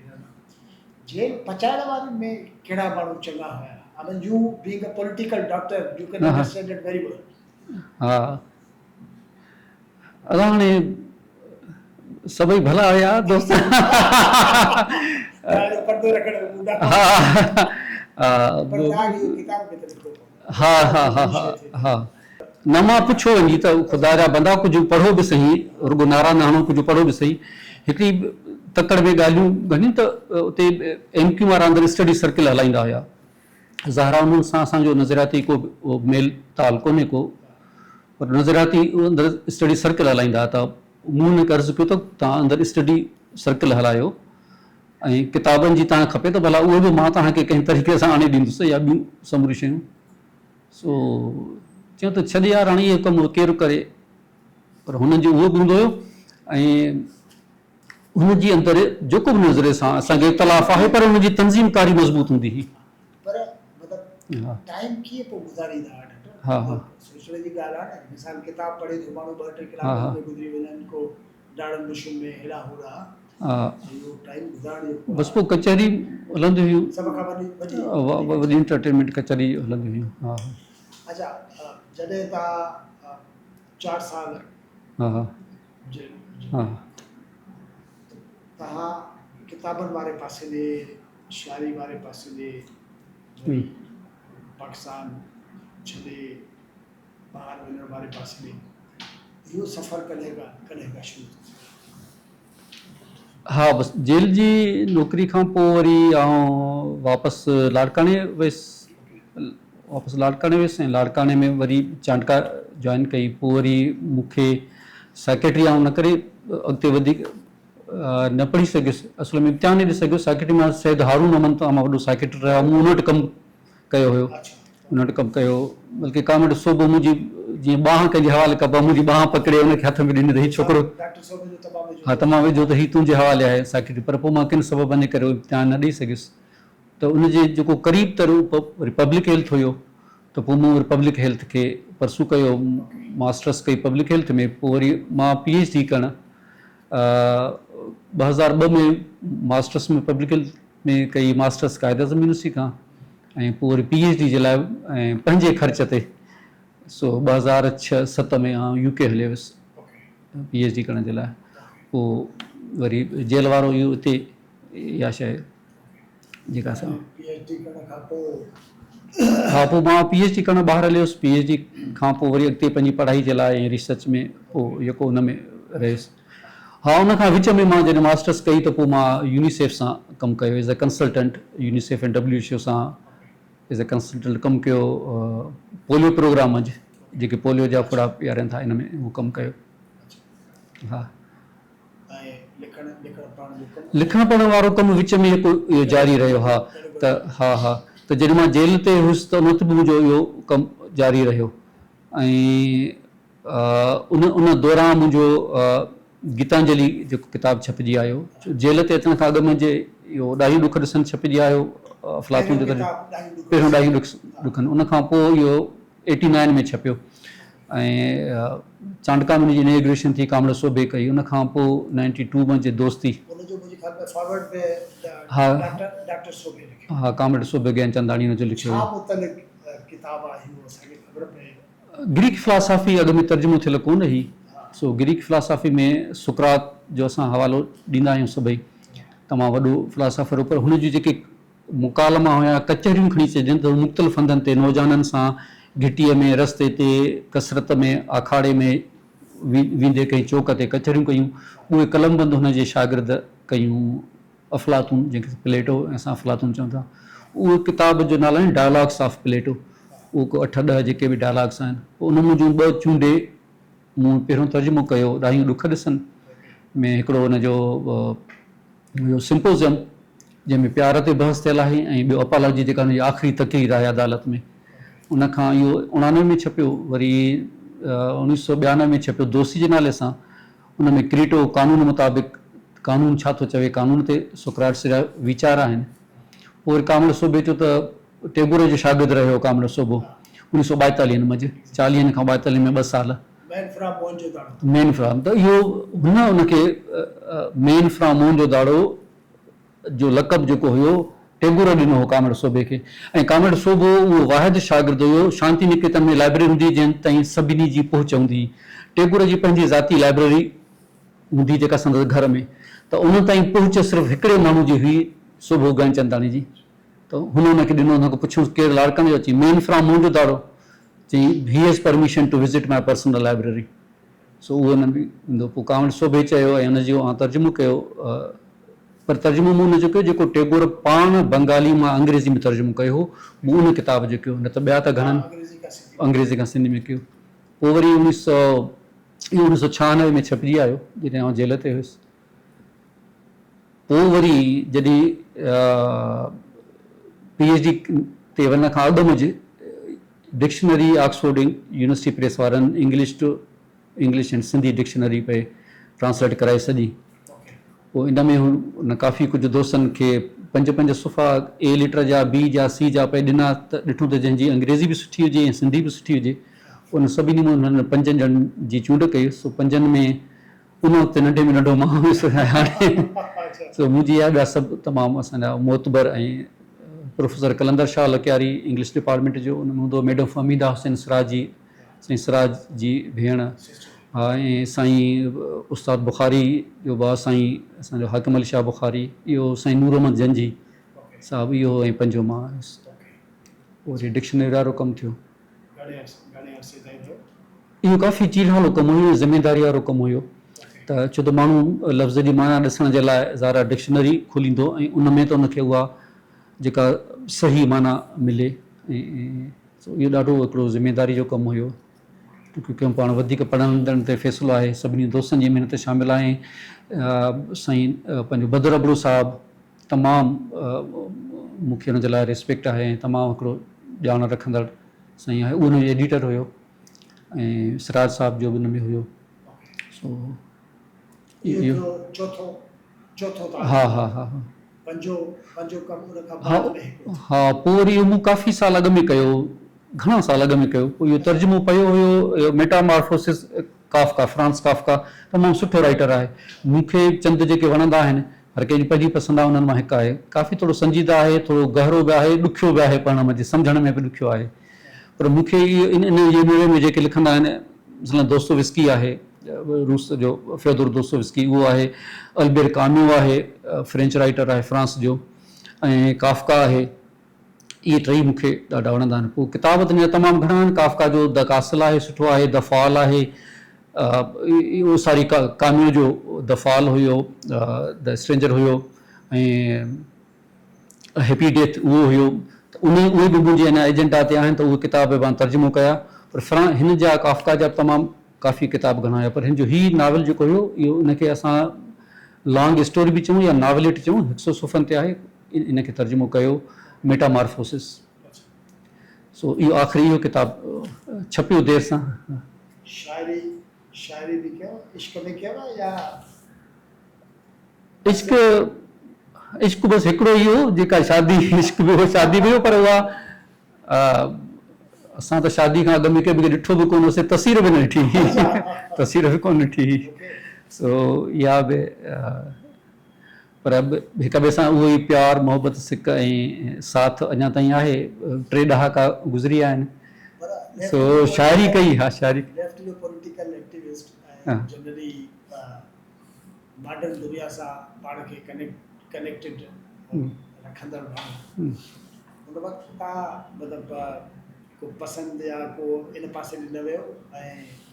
جيل پچائڻ وارن ۾ ڪهڙا ماڻهو چڱا هيا؟ I mean you being a political doctor you can understand it very well. ها ادا هاڻي سڀئي ڀلا هيا دوست. پردو رکڻ ها ها ها ها ها نه مان پڇيو وڃي ته خدا جا بندا ڪجهه پڙهو به سهي رڳو نعرا نه هڻو ڪجهه پڙهو به سهي هڪڙي تڪڙ ۾ ڳالهيون گهڻيون ته اتي ايم ڪيو وارا اندر اسٽڊي سرڪل هلائيندا هيا ظاهر آهي انهن سان اسان جو نظرياتي ڪو به ميل تال ڪونهي ڪو پر نظرياتي اندر اسٽڊي سرڪل هلائيندا هئا ته مون انهن کي عرض ڪيو ته توهان اندر اسٽڊي سرڪل هلايو ۽ ڪتابن جي توهان کي کپي ته ڀلا اهي به مان توهان کي ڪنهن طريقي سان آڻي ڏيندس يا ٻيون سموريون شيون سو چيو ته ڇڏ يار هاڻي اهو ڪم ڪير ڪري پر هنن جو اهو به هوندو هيو ۽ هن جي اندر جيڪو به نظريي سان اسان کي اختلاف آهي پر هن جي تنظيم ڪاري مضبوط هوندي هئي. پر مطلب ٽائيم ڪيئن پوء گذاريندا هئا ڊاڪٽر؟ ها سوچڻ جي ڳالهه آهي نه مثال ڪتاب پڙهي ٿو ماڻهو ٻه ٽي ڪلاڪ ان ۾ گذري وڃن ڪو ڊاڙن بشن ۾ هيڏانهن هوڏانهن. بس پوء ڪچهري هلنديون هيون. سڀ کان وڏي وڏي انٽرٽينمينٽ ڪچهري هلنديون هيون. ها ها. اڇا جڏهن توهان 4 سال ها ها ها توهان ڪتابن واري پاسي ڏي شاعري واري پاسي ڏي وري پاڪستان ڇڏي ٻاهر وڃڻ واري پاسي ڏي اهو سفر ڪڏهن کان ڪڏهن کان شروع ٿيو؟ ها بس جيل جي نوڪري کان پوء وري آئون واپس لاڙڪاڻي ويس واپس لاڙڪاڻي ويس ۽ لاڙڪاڻي ۾ وري چانڊڪا جوائن ڪئي پوء وري مون کي سائڪيٽري آئون ان ڪري اڳتي وڌيڪ نه پڙهي سگهيس اصل ۾ امتحان نه ڏئي سگهيس سائڪيٽري مان سيد هارون احمد تمام وڏو سائڪيٽري رهيو مون ان وٽ ڪم ڪيو هيو ان وٽ ڪم ڪيو بلڪه ڪامريڊ سوڀو منهنجي جيئن ٻانهن ڪنهن جي حوالي ڪبو آهي منهنجي ٻانهن پڪڙي ان کي هٿ ۾ ڏني ته هي ڇوڪرو ها تمام ويجهو ته هي تنهنجي حوالي آهي سائڪيٽري پر پوء مان ڪن سببن جي ڪري امتحان نه ڏئي سگهيس ته ان جي جيڪو قريب تر وري پبلڪ هيلٿ هيو ته پوء مون وري پبلڪ هيلٿ کي پرسو ڪيو ماسٽرس ڪئي پبلڪ هيلٿ ۾ پوء وري مان پي ايڇ ڊي ڪرڻ 2002 ۾ ماسٽرس ۾ پبلڪ هيلٿ ۾ ڪئي ماسٽرس قائد اعظم يونيورسٽي کان ۽ پوء وري پي ايڇ ڊي جي لاء ۽ پنهنجي خرچ تي سو 2006 7 ۾ آئون يو ڪي هليو ويس پي ايڇ ڊي ڪرڻ جي لاء پوء وري جيل وارو اهو اتي اها شيء جيڪا سا پي ايڇ ڊي ڪرڻ کان پوء ها پوء مان پي ايڇ ڊي ڪرڻ ٻاهر هليو ويس پي ايڇ ڊي کان پوء وري اڳتي پنهنجي پڙهائي جي لاء ۽ ريسرچ ۾ پوء يڪو ان ۾ رهيس ها ان کان وچ ۾ مان جڏهن ماسٽرس ڪئي ته پوء مان يونيسيف سان ڪم ڪيو as a consultant UNICEF ۽ W H O سان ايز اي ڪنسلٽنٽ ڪم ڪيو پوليو پروگرام منجهه جيڪي پوليو جا ڦڙا پيارين ٿا ان ۾ اهو ڪم ڪيو ها لکڻ پڙهڻ وارو ڪم وچ ۾ هڪ اهو جاري رهيو ها ته ها ها ته جڏهن مان جيل تي هيس ته ان وقت به منهنجو اهو ڪم جاري رهيو ۽ ان ان دوران منهنجو گيتانجلي جيڪو ڪتاب ڇپجي آيو جيل تي اچڻ کان اڳ منهنجي اهو ڏاهيون ڏک ڏسن ڇپجي آيو افلاطون جو ترجمو پهريون ڏاهيون ڏک ڏکن ان کان پوء اهو ايٽي نائن ۾ ڇپيو ۽ چانڊڪا ۾ ان جي انيگريشن ٿي ڪامريڊ سوڀي ڪئي ان کان پوء نائنٽي ٽو منهنجي دوستي ان جو منهنجي خيال ۾ فارورڊ به ها ڊاڪٽر سوڀي لکيو ها ڪامريڊ سوڀي گيانچنداڻي ان جو لکيو ڇا متعلق ڪتاب آهي اهو اسان کي خبر پئي. گريڪ فلاسافي اڳ ۾ ترجمو ٿيل ڪونه هئي، سو گريڪ فلاسافي ۾ سقراط جو اسان حوالو ڏيندا آهيون سڀئي، تمام وڏو فلاسافر هو، پر هن جون جيڪي مڪالما هيا، ڪچهريون کڻي چئجن ته هو مختلف هنڌن تي نوجوانن سان گهٽيء ۾، رستي تي، ڪسرت ۾، آکاڙي ۾ ويندي ڪنهن چوڪ تي ڪچهريون ڪيون، اهي قلمبند هن جي شاگرد ڪيون. افلاطون جنهن کي پليٽو ۽ اسان افلاطون چئون ٿا اهو ڪتاب جو نالو آهي ڊائلاگس آف پليٽو اهو ڪو اٺ ڏهه جيڪي به ڊائلاگس آهن پوء ان منهنجون ٻه چونڊي مون پهريون ترجمو ڪيو ڏاهيون ڏک ڏسن ۾ هڪڙو ان جو اهو سمپوزيم جنهن ۾ پيار تي بحث ٿيل آهي ۽ ٻيو اپالاجي جيڪا ان جي آخري تقرير آهي عدالت ۾ ان کان اهو اڻانوي ۾ ڇپيو وري 1992 ۾ ڇپيو دوستي جي نالي سان ان ۾ ڪريٽو قانون مطابق قانون ڇا ٿو چوي، قانون تي سقراٽس جا ويچار آهن. پوء وري ڪامريڊ سوڀي چيو ته ٽيگور جو شاگرد رهيو ڪامريڊ سوڀو اڻيهه سو ٻائيتاليهن منجهه، چاليهن کان ٻائيتاليهن ۾ ٻه سال. مين فرام موهن جو داڙو. مين فرام ته اهو هن ان کي مين فرام موهن جو داڙو جو لقب جيڪو هيو ٽيگور ڏنو هو ڪامريڊ سوڀي کي ۽ ڪامريڊ سوڀو اهو واحد شاگرد هيو شانتي نڪيتن ۾ لائبريري هوندي هئي جنهن تائين سڀني جي پهچ هوندي هئي. ٽيگور جي پنهنجي ذاتي لائبريري هوندي هئي جيڪا سندس گهر ۾ ته ان تائين پهچ صرف هڪڙي ماڻهو جي هئي سوڀو گيانچنداڻي جي ته هن ان کي ڏنو هن کان پڇيونس ڪير لاڙڪاڻي جو اچي مين فرام منهنجو داڙو چيائين he has permission to visit my personal library سو اهو نه به ايندو. پوء ڪامريڊ سوڀي چيو ۽ ان جو آئون ترجمو ڪيو. پر ترجمو مون ان جو ڪيو جيڪو ٽيگور پاڻ بنگالي مان انگريزي ۾ ترجمو ڪيو هو. مون ان ڪتاب جو ڪيو، نه ته ٻيا ته گهڻن انگريزي کان سنڌي ۾ ڪيو. پوء وري اوڻيهه سو اهو اوڻيهه سو ڇهانوي ۾ ڇپجي آيو، جڏهن آئون جيل تي هيس. پوء وري جڏهن پي ايڇ ڊي تي وڃڻ کان اڳ منجهه ڊڪشنري آڪسفورڊ يونيورسٽي پريس وارن English to English and Sindhi dictionary پئي ٽرانسليٽ ڪرائي سڄي. پوء ان ۾ هن ڪافي ڪجهه دوستن کي پنج پنج صفحا اي ليٽر جا، بي جا، سي جا پئي ڏنا ته ڏٺو ته جنهن جي انگريزي به سٺي هجي ۽ سنڌي به سٺي هجي. انهن سڀني مان هنن پنجن ڄڻن جي چونڊ ڪئي سو پنجن ۾ ان وقت ننڍي ۾ ننڍو مان هيس ۽ هاڻي سو منهنجي اها ٻيا سڀ تمام اسان جا معتبر ۽ professor Qalandar Shah Lakyari English department جو ان ۾ هوندو هو ميڊم فهميده حسين سراجي سائين سراج جي ڀيڻ ها ۽ سائين استاد بخاري جو ڀاء سائين اسان جو حاڪم علي شاهه بخاري اهو سائين نور احمد جنجهي صاحب اهو ۽ پنجون مان هيس وري ڊڪشنري وارو ڪم ٿيو. گهڻي عرصي تائين ٿيو؟ اهو ڪافي چيڙهالو ڪم هيو ۽ ذميداري وارو ڪم هيو ته ڇو ته ماڻهو لفظ جي معنيٰ ڏسڻ جي لاء ظاهر آهي ڊڪشنري کوليندو ۽ ان ۾ ته ان کي اها جيڪا صحيح معنيٰ ملي ۽ سو اهو ڏاڍو هڪڙو ذميداري جو ڪم هيو ڪيون پاڻ وڌيڪ پڙهندڙن تي فيصلو آهي سڀني دوستن جي محنت شامل آهي سائين پنهنجو بدر ابڙو صاحب تمام مون کي ان جي لاء ريسپيڪٽ آهي ۽ تمام هڪڙو ڄاڻ رکندڙ سائين آهي اهو ان جو ايڊيٽر هيو ۽ سراج صاحب جو به ان ۾ هيو سو اهو چوٿون چوٿون ها ها ها ها پنجو پنجو ڪم ان کان بعد ۾ هڪڙو ها پوء وري اهو مون ڪافي سال اڳ ۾ ڪيو گهڻا سال اڳ ۾ ڪيو پوء اهو ترجمو پيو هيو اهو ميٽامارفوسس ڪافڪا فرانس ڪافڪا تمام سٺو رائيٽر آهي مون کي چند جيڪي وڻندا آهن هر ڪنهن جي پنهنجي پسند آهي انهن مان هڪ آهي ڪافي ٿورو سنجيده آهي ٿورو گهرو به آهي ڏکيو به آهي پڙهڻ منجهه سمجهڻ ۾ به ڏکيو آهي پر مون کي ان ان جي نوعيت ۾ جيڪي لکندا آهن مثلاً دوستووسڪي آهي روس جو فيودور دوستووسڪي اهو آهي البير ڪاميو آهي فرينچ رائيٽر آهي فرانس جو ۽ ڪافڪا آهي اهي ٽئي مون کي ڏاڍا وڻندا آهن. پوء ڪتاب ته هن جا تمام گهڻا آهن. ڪافڪا جو The Castle آهي، سٺو آهي، The Fall آهي، اهو ساري ڪاميو جو The Fall have, The Stranger have ۽ Happy Death اهو هيو ته انهي اهي به منهنجي اڃا ايجنڊا تي آهن ته اهي ڪتاب به مان ترجمو ڪيا پر فران هن جا ڪافڪا جا به تمام ڪافي ڪتاب گهڻا هيا پر هن جو هي ناول جيڪو هيو اهو ان کي اسان لانگ اسٽوري به چئون يا ناوليٽ چئون هڪ سو صفحن تي آهي. ان کي ترجمو ڪيو ميٽامارفوسس سو اهو آخري اهو ڪتاب ڇپيو دير سان. شاعري شاعري به ڪيو عشق ۾ ڪيو يا. عشق عشق بس هڪڙو ئي هو جيڪا شادي عشق به هو شادي به هو پر اها اسان ته شادي کان اڳ ۾ ڪنهن کي ڏٺو به ڪونه هوسي تصوير به نه ڏٺي تصوير به ڪونه ڏٺي سو اها به پر هڪ ٻئي سان اهو ئي پيار، محبت، سڪ ۽ ساٿ اڃا تائين آهي. ٽي ڏهاڪا گذري ويا آهن. پر سو شاعري ڪئي ها شاعري. ليفٽ جو پوليٽيڪل ايڪٽيوسٽ ۽ جنرلي ماڊرن دنيا سان پاڻ کي ڪنيڪٽيڊ رکندڙ ماڻهو ان وقت تان مطلب ڪو پسند يا ڪو ان پاسي ڏي نه ويو ۽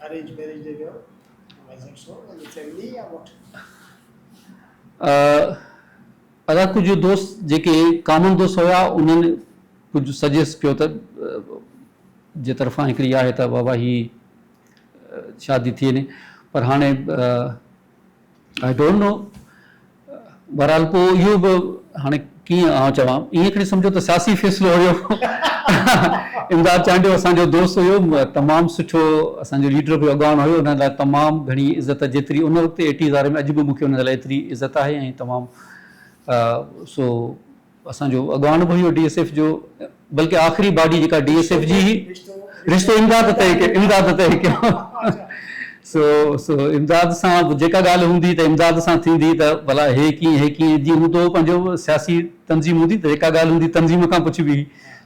ارينج ميريج ڏي ويو was it so in family يا واٽ؟ ادا ڪجهه دوست جيڪي ڪامن دوست هيا انهن ڪجهه سجيسٽ ڪيو ته جي طرفان هڪڙي آهي ته بابا هي شادي ٿئي ني پر هاڻي I don't know بهرحال پوء اهو به هاڻي ڪيئن آئون چوان ائين کڻي سمجهو ته سياسي فيصلو هيو امداد چانڊيو اسان جو دوست هيو تمام سٺو اسان جو ليڊر به اڳواڻ هيو ان لاء تمام گهڻي عزت جيتري ان وقت ايٽيز واري ۾ اڄ به مونکي ان لاء ايتري عزت آهي ۽ تمام سو اسان جو اڳواڻ به هيو ڊي ايس ايف جو بلڪه آخري باڊي جيڪا ڊي ايس ايف جي هئي رشتو امداد طئي ڪيو امداد طئي ڪيو سو سو امداد سان جيڪا ڳالهه هوندي ته امداد سان ٿيندي ته ڀلا هي ڪيئن هي ڪيئن جيئن هوندو هو پنهنجو سياسي تنظيم هوندي ته جيڪا ڳالهه هوندي تنظيم کان پڇبي هئي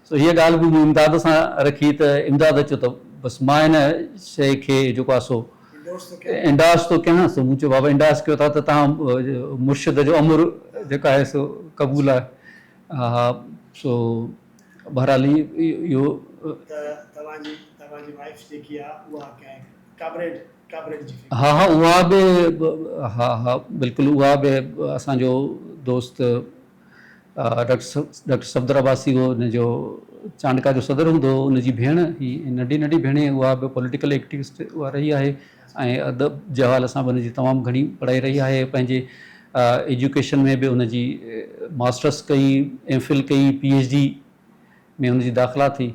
سو هيء ڳالهه به مون امداد سان رکي ته امداد چيو ته بس مان هن شيء کي جيڪو آهي سو انڊارس ٿو ڪيان، سو مون چيو بابا انڊارس ڪيو ٿا ته توهان مرشد جو امر جيڪو آهي سو قبول آهي. ها سو بهرحال اهو. ته توهان جي توهان جي وائيف جيڪي آهي اها ڪنهن ڪامريڊ ڪامريڊ جي فيملي. ها ها اها به ها ها بلڪل اها به اسان جو دوست ڊاڪٽر صفدر عباسي هو ان جو چانڊڪا جو صدر هوندو هو ان جي ڀيڻ هي ننڍي ننڍي ڀيڻ اها به پوليٽيڪل ايڪٽيوسٽ اها رهي آهي ۽ ادب جي حوالي سان به ان جي تمام گهڻي پڙهائي رهي آهي پنهنجي ايجوڪيشن ۾ به ان جي ماسٽرس ڪئي ايم فل ڪئي پي ايڇ ڊي ۾ ان جي داخلا ٿي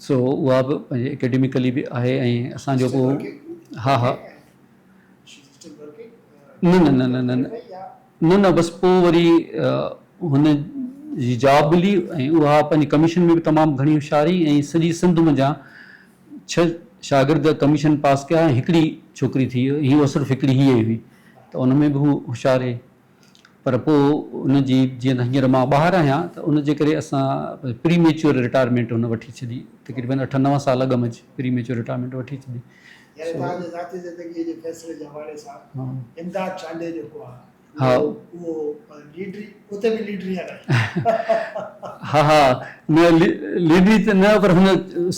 سو اها به پنهنجي اڪيڊميڪلي به آهي ۽ اسان جو پوء ها ها نه نه نه نه نه نه نه بس پوء وري هن جي جاب ملي ۽ اها پنهنجي ڪميشن ۾ به تمام گهڻي هوشيار هئي ۽ سڄي سنڌ منجهان ڇهه شاگرد ڪميشن پاس ڪيا ۽ هڪڙي ڇوڪري ٿي هئي اها صرف هڪڙي هيء ئي هئي ته ان ۾ به هو هوشيار هئي پر پوء ان جي جيئن ته هينئر مان ٻاهر آهيان ته ان جي ڪري اسان پري ميچوئر رٽائرمينٽ هن وٺي ڇڏي تقريبن اٺ نو سال اڳ منجهه پري ميچوئر رٽائرمينٽ وٺي ڇڏي. يعني توهان جي ذاتي زندگيء جي فيصلي جي حوالي سان امداد چانڊيي جيڪو آهي اهو ليڊري اتي به ليڊري هلائي. ها ها نه ليڊري ته نه پر هن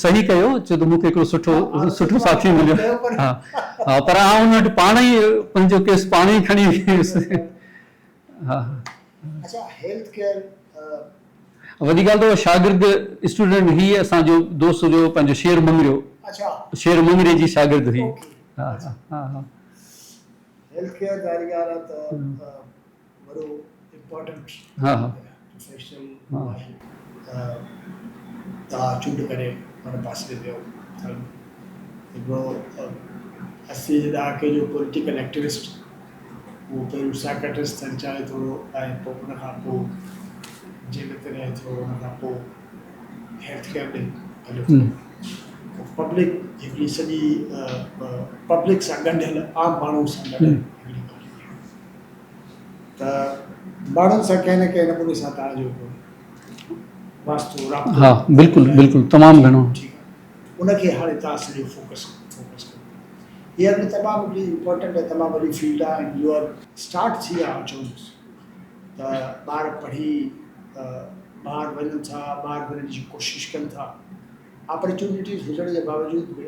صحيح ڪيو ڇو ته مون کي هڪڙو سٺو سٺو ساٿي مليو ها ها پر آئون ان وٽ پاڻ ئي پنهنجو ڪيس پاڻ ئي کڻي ويس ها. اڇا هيلٿ ڪيئر. وڏي ڳالهه ته اهو شاگرد اسٽوڊنٽ هئي اسان جو دوست جو پنهنجو شير مڱريو شير مڱريي جي شاگرد هئي ها ها ها. هيلٿ ڪيئر ظاهري ڳالهه آهي ته وڏو امپارٽنٽ پروفيشنل آهي ته توهان چونڊ ڪري ان پاسي تي ويو ته هڪڙو 80 جي ڏهاڪي جو پوليٽيڪل ايڪٽيوسٽ اهو پهريون سائيڪاٽرسٽ ٿيڻ چاهي ٿو ۽ پوء ان کان پوء جيل تي رهي ٿو ان کان پوء هيلٿ ڪيئر ڏي هليو ٿو پبلڪ هڪڙي سڄي پبلڪ سان ڳنڍيل عام ماڻهو سان ڳنڍيل هڪڙي ڳالهه ته ماڻهن سان ڪنهن نه ڪنهن نموني سان توهان جو واسطو رابطو ها بلڪل بلڪل تمام گهڻو ٺيڪ آهي ان کي هاڻي توهان سڄو فوڪس فوڪس ڪيو اها به تمام هڪڙي امپورٽنٽ ۽ تمام وڏي فيلڊ آهي ۽ يو آر اسٽارٽ ٿي آهي آئون چوندس ته ٻار پڙهي ٻاهر وڃن ٿا ٻاهر وڃڻ جي ڪوشش ڪن ٿا آپرچونيٽيز هجڻ جي باوجود به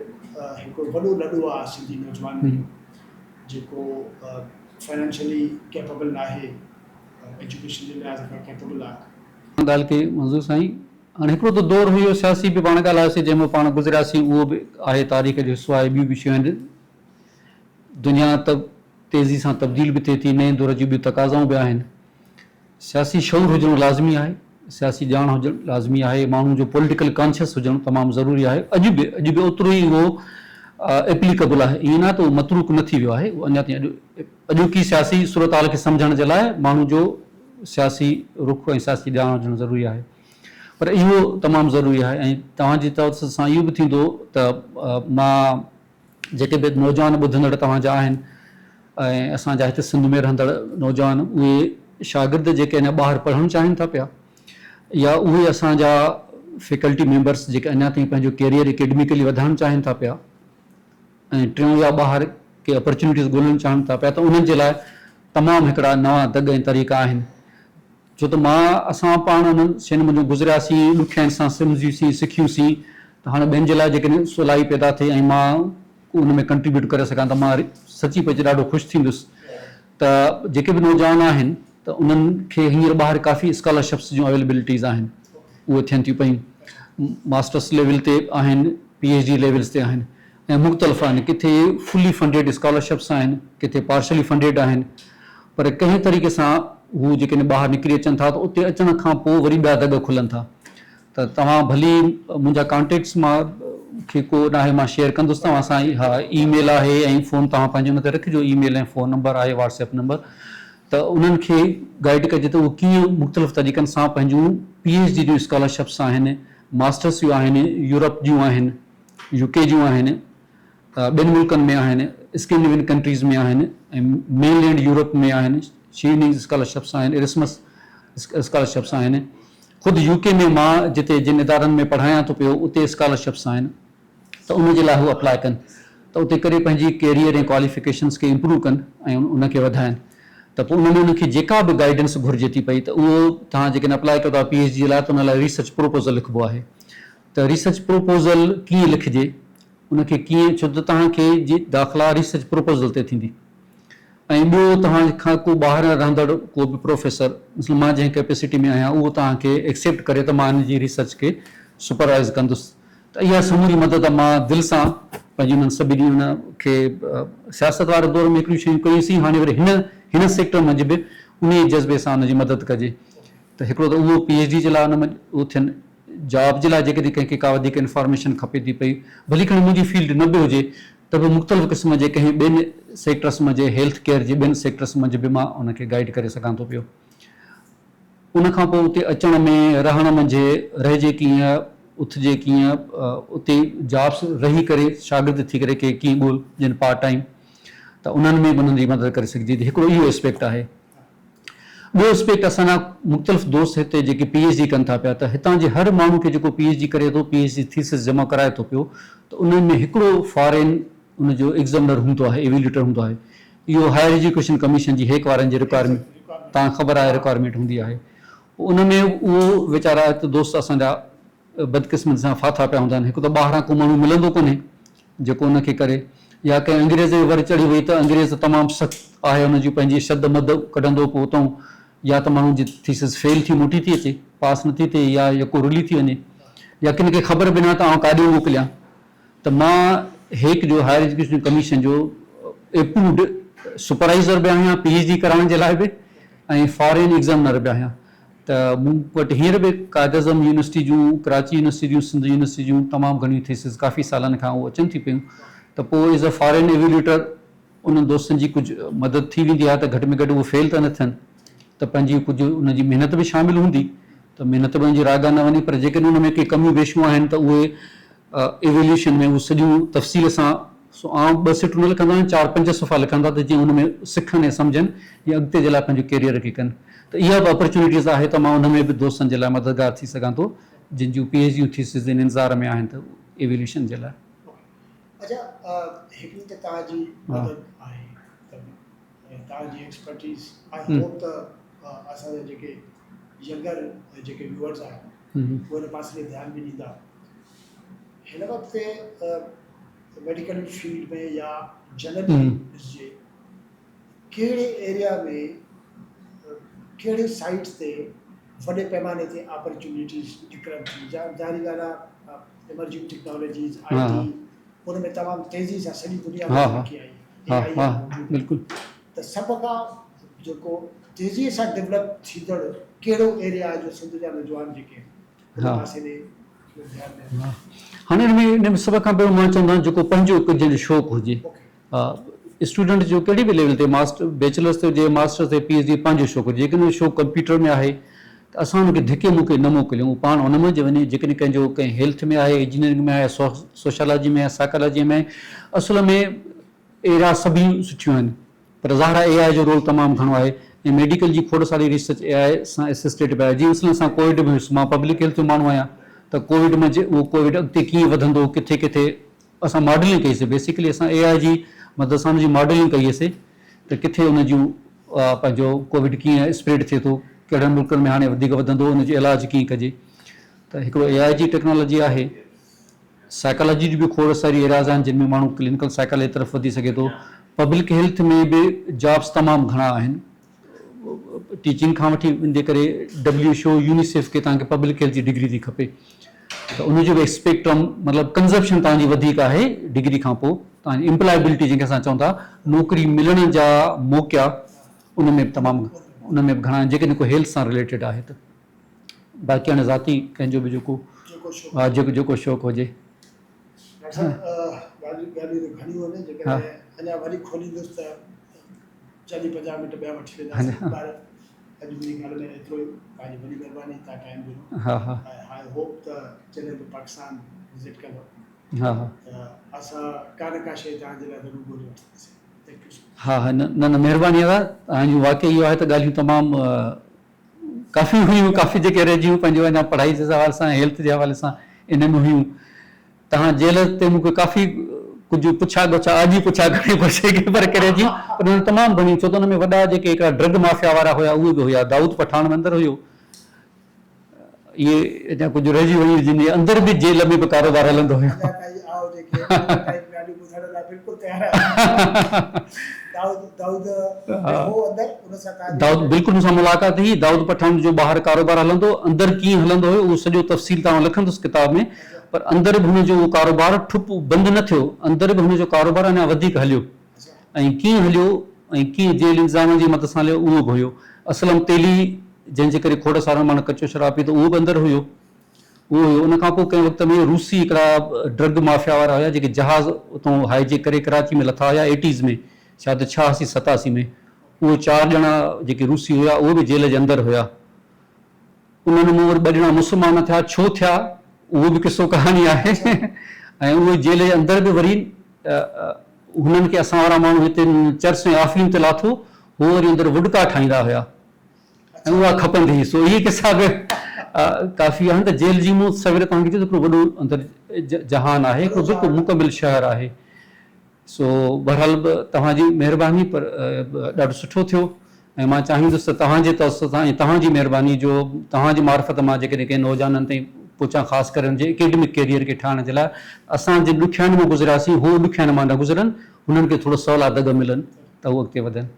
هڪڙو وڏو لڏو آهي سنڌي نوجوانن جو جيڪو فنانشلي ڪيپبل ناهي ايجوڪيشن جي لحاظ کان ڪيپبل آهي. ڳالهه ڪئي منظور سائين هاڻي هڪڙو ته دور هيو سياسي به پاڻ ڳالهايوسين جنهن مان پاڻ گذرياسين اهو به آهي تاريخ جو حصو آهي ٻيون به شيون آهن دنيا ته تيزي سان تبديل به ٿئي ٿي نئين دور جون ٻيون تقاضائون به آهن سياسي شعور هجڻ لازمي آهي، سياسي ڄاڻ هجڻ لازمي آهي، ماڻهو جو پوليٽيڪل ڪانشس هجڻ تمام ضروري آهي، اڄ به اڄ به اوترو ئي اهو ايپليڪبل آهي، ائين نه آهي ته اهو متروڪ نه ٿي ويو آهي، اهو اڃا تائين اڄ اڄوڪي سياسي صورتحال کي سمجهڻ جي لاء ماڻهو جو سياسي رخ ۽ سياسي ڄاڻ هجڻ ضروري آهي پر اهو تمام ضروري آهي ۽ توهان جي توسط سان اهو به ٿيندو ته مان جيڪي به نوجوان ٻڌندڙ توهان جا آهن ۽ اسان جا هتي سنڌ ۾ رهندڙ نوجوان اهي شاگرد جيڪي اڃا ٻاهر پڙهڻ چاهين ٿا پيا يا اهي اسان جا فيڪلٽي ميمبرس جيڪي اڃا تائين پنهنجو ڪيريئر اڪيڊميڪلي وڌائڻ چاهين ٿا پيا ۽ ٽيون يا ٻاهر ڪي اپرچونيٽيز ڳولڻ چاهن ٿا پيا ته انهن جي لاء تمام هڪڙا نوان دڳ ۽ طريقا آهن ڇو ته مان اسان پاڻ انهن شين منجهون گذرياسين ڏکيائين سان سمجهيوسين سکيوسين ته هاڻي ٻين جي لاء جيڪڏهن سولائي پيدا ٿئي ۽ مان ان ۾ ڪنٽريبيوٽ ڪري سگهان ته مان سچي پچ ڏاڍو خوش ٿيندس ته جيڪي به نوجوان آهن ته انهن کي هينئر ٻاهر ڪافي اسڪالرشپس جون اويلبلٽيز آهن اهي ٿين ٿيون پيون ماسٽرس ليول تي آهن پي ايڇ ڊي ليولز تي آهن ۽ مختلف آهن ڪٿي فلي فنڊيڊ اسڪالرشپس آهن ڪٿي پارشلي فنڊيڊ آهن پر ڪنهن طريقي سان هو جيڪڏهن ٻاهر نڪري اچن ٿا ته اتي اچڻ کان پوء وري ٻيا دڳ کلن ٿا ته توهان ڀلي منهنجا ڪانٽيڪٽس مان کي ڪو ناهي مان شيئر ڪندس توهان سان ها اي ميل آهي ۽ فون توهان پنهنجي ان تي رکجو اي ميل ۽ فون نمبر آهي واٽس ايپ نمبر ته انهن کي گائيڊ ڪجي ته اهو ڪيئن مختلف طريقن سان پنهنجون پي ايڇ ڊي جون اسڪالرشپس آهن ماسٽرس جون آهن يورپ جون آهن يو ڪي جون آهن ٻين ملڪن ۾ آهن، اسڪينڊينوين ڪنٽريز ۾ آهن ۽ مين لينڊ يورپ ۾ آهن، شيوننگ اسڪالرشپس آهن، ارسمس اسڪالرشپس آهن، خود يو ڪي ۾ مان جتي جن ادارن ۾ پڙهايان ٿو پيو اتي اسڪالرشپس آهن ته ان جي لاء هو اپلاء ڪن ته اتي ڪري پنهنجي ڪيريئر ۽ ڪواليفڪيشنس کي امپروو ڪن ۽ ان کي وڌائن ته پوء ان ۾ انهن کي جيڪا به گائيڊنس گهرجي ٿي پئي ته اهو توهان جيڪڏهن اپلاء ڪيو ٿا پي ايڇ ڊي جي لاء ته ان لاء ريسرچ پروپوزل لکبو آهي ته ريسرچ پروپوزل ڪيئن لکجي ان کي ڪيئن ڇو ته توهان کي جي داخلا ريسرچ پروپوزل تي ٿيندي ۽ ٻيو توهان کان ڪو ٻاهر رهندڙ ڪو به پروفيسر مثلاً مان جنهن ڪيپيسٽي ۾ آهيان اهو توهان کي ايڪسيپٽ ڪري ته مان ان جي ريسرچ کي سپروائز ڪندس ته اها سموري مدد مان دل سان پنهنجي انهن سڀني ان کي سياست واري دور ۾ هڪڙيون شيون ڪيون سين هاڻي وري هن هن سيڪٽر منجهه به انهي جذبي سان ان جي مدد ڪجي ته هڪڙو ته اهو پي ايڇ ڊي جي لاء ان منجهه اهو ٿين جاب جي لاء جيڪڏهن ڪنهن کي ڪا وڌيڪ انفارميشن کپي ٿي پئي ڀلي کڻي منهنجي فيلڊ نه به هجي ته به مختلف قسم جي ڪنهن ٻين سيڪٽرس منجهه هيلٿ ڪيئر جي ٻين سيڪٽرس منجهه به مان ان کي گائيڊ ڪري سگهان ٿو پيو. ان کان پوء اتي اچڻ ۾ رهڻ منجهه رهجي ڪيئن اٿجي ڪيئن اتي جابس رهي ڪري شاگرد ٿي ڪري ڪي ڪيئن ڳولجن پارٽ ٽائيم ته انهن ۾ به انهن جي مدد ڪري سگهجي ٿي هڪڙو اهو اسپيڪٽ آهي. ٻيو اسپيڪٽ اسان جا مختلف دوست هتي جيڪي پي ايڇ ڊي ڪن ٿا پيا ته هتان جي هر ماڻهو کي جيڪو پي ايڇ ڊي ڪري ٿو پي ايڇ ڊي ٿيسز جمع ڪرائي ٿو پيو ته انهن ۾ هڪڙو فارين ان جو ايگزامنر هوندو آهي ايويليوٽر هوندو آهي اهو هائر ايجوڪيشن ڪميشن جي هيڪ وارن جي رڪوائرمينٽ تان خبر آهي رڪوائرمينٽ هوندي آهي ان ۾ اهو ويچارا هت دوست اسان جا بدقسمتي سان ڦاٿا پيا هوندا آهن. هڪ ته ٻاهران ڪو ماڻهو ملندو ڪونهي جيڪو ان کي ڪري يا ڪنهن انگريز جي ور چڙهي وئي ته انگريز ته تمام سخت آهي ان جون پنهنجي شد مد ڪڍندو پوء اتئون يا ته ماڻهو جي ٿيسز فيل ٿي موٽي ٿي اچي پاس نٿي ٿئي يا يڪو رلي ٿي وڃي يا ڪن کي خبر به نه ته آئون ڪاڏي موڪليان ته مان هيڪ جو هائر ايجوڪيشن ڪميشن جو ايپرووڊ سپروائيزر به آهيان پي ايڇ ڊي ڪرائڻ جي لاء به ۽ فارين ايگزامنر به آهيان ته مون وٽ هينئر به قائداعظم يونيورسٽي جون، ڪراچي يونيورسٽي جون، سنڌ يونيورسٽي جون تمام گهڻيون ٿيسز ڪافي سالن کان اهو اچن ٿي پيون ته پوء ايز اي فارين ايويليوٽر انهن دوستن جي ڪجهه مدد ٿي ويندي آهي ته گهٽ ۾ گهٽ اهو فيل ته نه ٿين ته پنهنجي ڪجهه ان جي محنت به شامل هوندي ته محنت به ان جي رائگان نه وڃي پر جيڪڏهن ان ۾ ڪي ڪميون بيشيون آهن ته اهي ايويليوشن ۾ اهو سڄيون تفصيل سان سو عام ٻه سٽون نه لکندا آهن چار پنج صفحا لکندا ته جيئن ان ۾ سکن ۽ سمجهن جيئن اڳتي جي لاء پنهنجو ڪيريئر کي ڪن ته اها به اپرچونيٽيز آهي ته مان ان ۾ به دوستن جي لاء مددگار ٿي سگهان ٿو جن جون پي ايڇ ڊيون ٿيسز ان انتظار ۾ آهن ته ايويليوشن جي لاء. اڇا هڪڙي ته توهان جي مدد آهي ته ۽ توهان جي ايڪسپرٽيز I hope ته اسان جا جيڪي ينگر جيڪي ويوئرز آهن اهي ان پاسي ڏي ڌيان به ڏيندا هن وقت ميڊيڪل فيلڊ ۾ يا جنرلي ڏسجي ڪهڙي ايريا ۾ ڪهڙي سائيٽس تي وڏي پيماني تي اپرچونيٽيز نڪرن ٿيون ظاهري ڳالهه آهي ايمرجنگ ٽيڪنالاجيز I ٽي ان ۾ تمام تيزي سان سڄي دنيا ۾ ترقي آئي آهي اي آئي موجود آهي ته سڀ کان جيڪو تيزي سان ڊولپ ٿيندڙ ڪهڙو ايريا آهي جو سنڌ جا نوجوان جيڪي آهن ان پاسي ڏي ڌيان ڏين. هاڻي ان ۾ ان ۾ سڀ کان پهريون مان چوندو آهيان جيڪو پنهنجو هڪ جنهن جو شوق هجي اسٽوڊنٽ جو ڪهڙي به ليول تي ماسٽر بيچلرس تي هجي ماسٽرس تي پي ايڇ ڊي پنهنجو شوق هجي جيڪڏهن اهو شوق ڪمپيوٽر ۾ آهي ته اسان ان کي ڌڪي موڪي نه موڪليون اهو پاڻ ان منجهه وڃي جيڪڏهن ڪنهن جو ڪنهن هيلٿ ۾ آهي انجنيئرنگ ۾ آهي سوشالاجي ۾ آهي سائيڪالاجي ۾ آهي اصل ۾ ايريا سڀئي سٺيون آهن پر ظاهر آهي اي آء جو رول تمام گهڻو آهي ۽ ميڊيڪل جي کوڙ ساري ريسرچ اي آء سان اسسٽيڊ به آهي جيئن مثلاً اسان ڪووڊ ۾ هيس مان پبلڪ هيلٿ جو ماڻهو آهيان ته ڪووڊ منجهه اهو ڪووڊ اڳتي ڪيئن وڌندو ڪٿي ڪٿي اسان ماڊلنگ ڪئي سي بيسيڪلي اسان اي آء جي مدد سان ان جي ماڊلنگ ڪئي سي ته ڪٿي ان جون پنهنجو ڪووڊ ڪيئن اسپريڊ ٿئي ٿو ڪهڙن ملڪن ۾ هاڻي وڌيڪ وڌندو ان جو علاج ڪيئن ڪجي ته هڪڙو اي آء جي ٽيڪنالاجي آهي سائيڪالاجي جون به کوڙ ساري ايرياز آهن جن ۾ ماڻهو ڪلينڪل سائيڪالاجي طرف وڌي سگهي ٿو پبلڪ هيلٿ ۾ به جابس تمام گهڻا آهن ٽيچنگ کان وٺي ويندي ڪري ڊبليو ايڇ او يونيسيف کي توهان کي پبلڪ هيلٿ جي ڊگري ٿي کپي ته ان جو به اسپيڪٽرم مطلب ڪنزپشن توهان جي وڌيڪ آهي ڊگري کان پوء توهان جي امپلائبلٽي جنهن کي اسان چئون ٿا نوڪري ملڻ جا موقعا ان ۾ به تمام ان ۾ به گهڻا آهن جيڪڏهن ڪو هيلٿ سان رليٽيڊ آهي ته باقي هاڻي ذاتي ڪنهن جو به جيڪو ها جيڪو جيڪو شوق هجي. ڊاڪٽر صاحب ڳالهيون ڳالهيون ته گهڻيون آهن جيڪڏهن اڃا وري کوليندس ته چاليهه پنجاهه منٽ ٻيا وٺي وينداسين پر اڄ منهنجي خيال ۾ ايترو ئي توهان جي وڏي مهرباني توهان ٽائيم ڏنو ۽ I hope ته جڏهن به پاڪستان وزٽ ڪندو ته اسان ڪا نه ڪا شيء توهان جي لاء ضرور ڳولي وٺنداسين thank you سو مچ. ها ها نه نه مهرباني ادا توهان جون واقعي اهو آهي ته ڳالهيون تمام ڪافي هيون ڪافي جيڪي رهجي ويون پنهنجو اڃا پڙهائي جي حوالي سان هيلٿ جي حوالي سان ان ۾ هيون تهان جيل تي مون کي ڪافي ڪجهه پڇا ڳڇا اڄ ئي پڇا ڪرڻي پوسي ڪي پر ڪري جي پر انهن تمام گهڻيون ڇو ته ان ۾ وڏا جيڪي هڪڙا ڊرگ مافيا وارا هيا اهي به هيا دائود پٺاڻ به اندر هيو اهي اڃا ڪجهه رهجي ويون جن جي اندر به جيل ۾ به ڪاروبار هلندو هيو. اڃا تائين آئون جيڪي ان ٽائيپ ڳالهيون ٻڌڻ لاء بلڪل تيار آهيان. دائود دائود به هو اندر ان سان توهان جي. دائود بلڪل مون سان ملاقات ٿي دائود پٺاڻ جو ٻاهر ڪاروبار هلندو اندر ڪيئن هلندو هيو اهو سڄو تفصيل ته آئون لکندس ڪتاب ۾ پر اندر به هن جو اهو ڪاروبار ٺپ بند نه ٿيو اندر به هن جو ڪاروبار اڃا وڌيڪ هليو ۽ ڪيئن هليو ۽ ڪيئن جيل انتظاميا جي مدد سان هليو اهو به هيو. اسلم تيلي جنهن جي ڪري کوڙ سارن ماڻهن ڪچو شراب پيتو اهو به اندر هيو. اهو هيو. ان کان پوء ڪنهن وقت ۾ روسي هڪڙا ڊرگ مافيا وارا هيا جيڪي جهاز اتان هائي جيڪ ڪري ڪراچي ۾ لٿا هيا ايٽيز ۾ شايد 86 87 ۾ اهي چار ڄڻا جيڪي روسي هيا اهي به جيل جي اندر هيا. انهن مان وري ٻه ڄڻا مسلمان ٿيا، ڇو ٿيا اهو به قصو ڪهاڻي آهي ۽ اهي جيل جي اندر به وري هنن کي اسان وارا ماڻهو هتي چرس ۽ آفيم تي لاٿو، هو وري اندر وڊڪا ٺاهيندا هيا ۽ اها کپندي هئي، سو اهي قصا به ڪافي آهن ته جيل جي مون سوير توهان کي چيو ته هڪڙو وڏو اندر جهان آهي، هڪڙو بلڪل مڪمل شهر آهي. سو بهرحال به توهان جي مهرباني پر ڏاڍو سٺو ٿيو ۽ مان چاهيندس ته توهان جي توسط سان ۽ توهان جي مهرباني جو توهان جي معرفت مان جيڪڏهن ڪنهن نوجوانن تائين پهچان خاص ڪري ان جي اڪيڊمڪ ڪيريئر کي ٺاهڻ جي لاء اسان جن ڏکيائين مان گذرياسين هو ڏکيائين مان نه گذرن هنن کي ٿورو سولا دڳ ملن ته هو اڳتي وڌن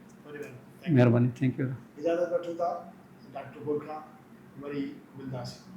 مهرباني thank you. اجازت وٺون ٿا ڊاڪٽر گل کان وري ملداسين.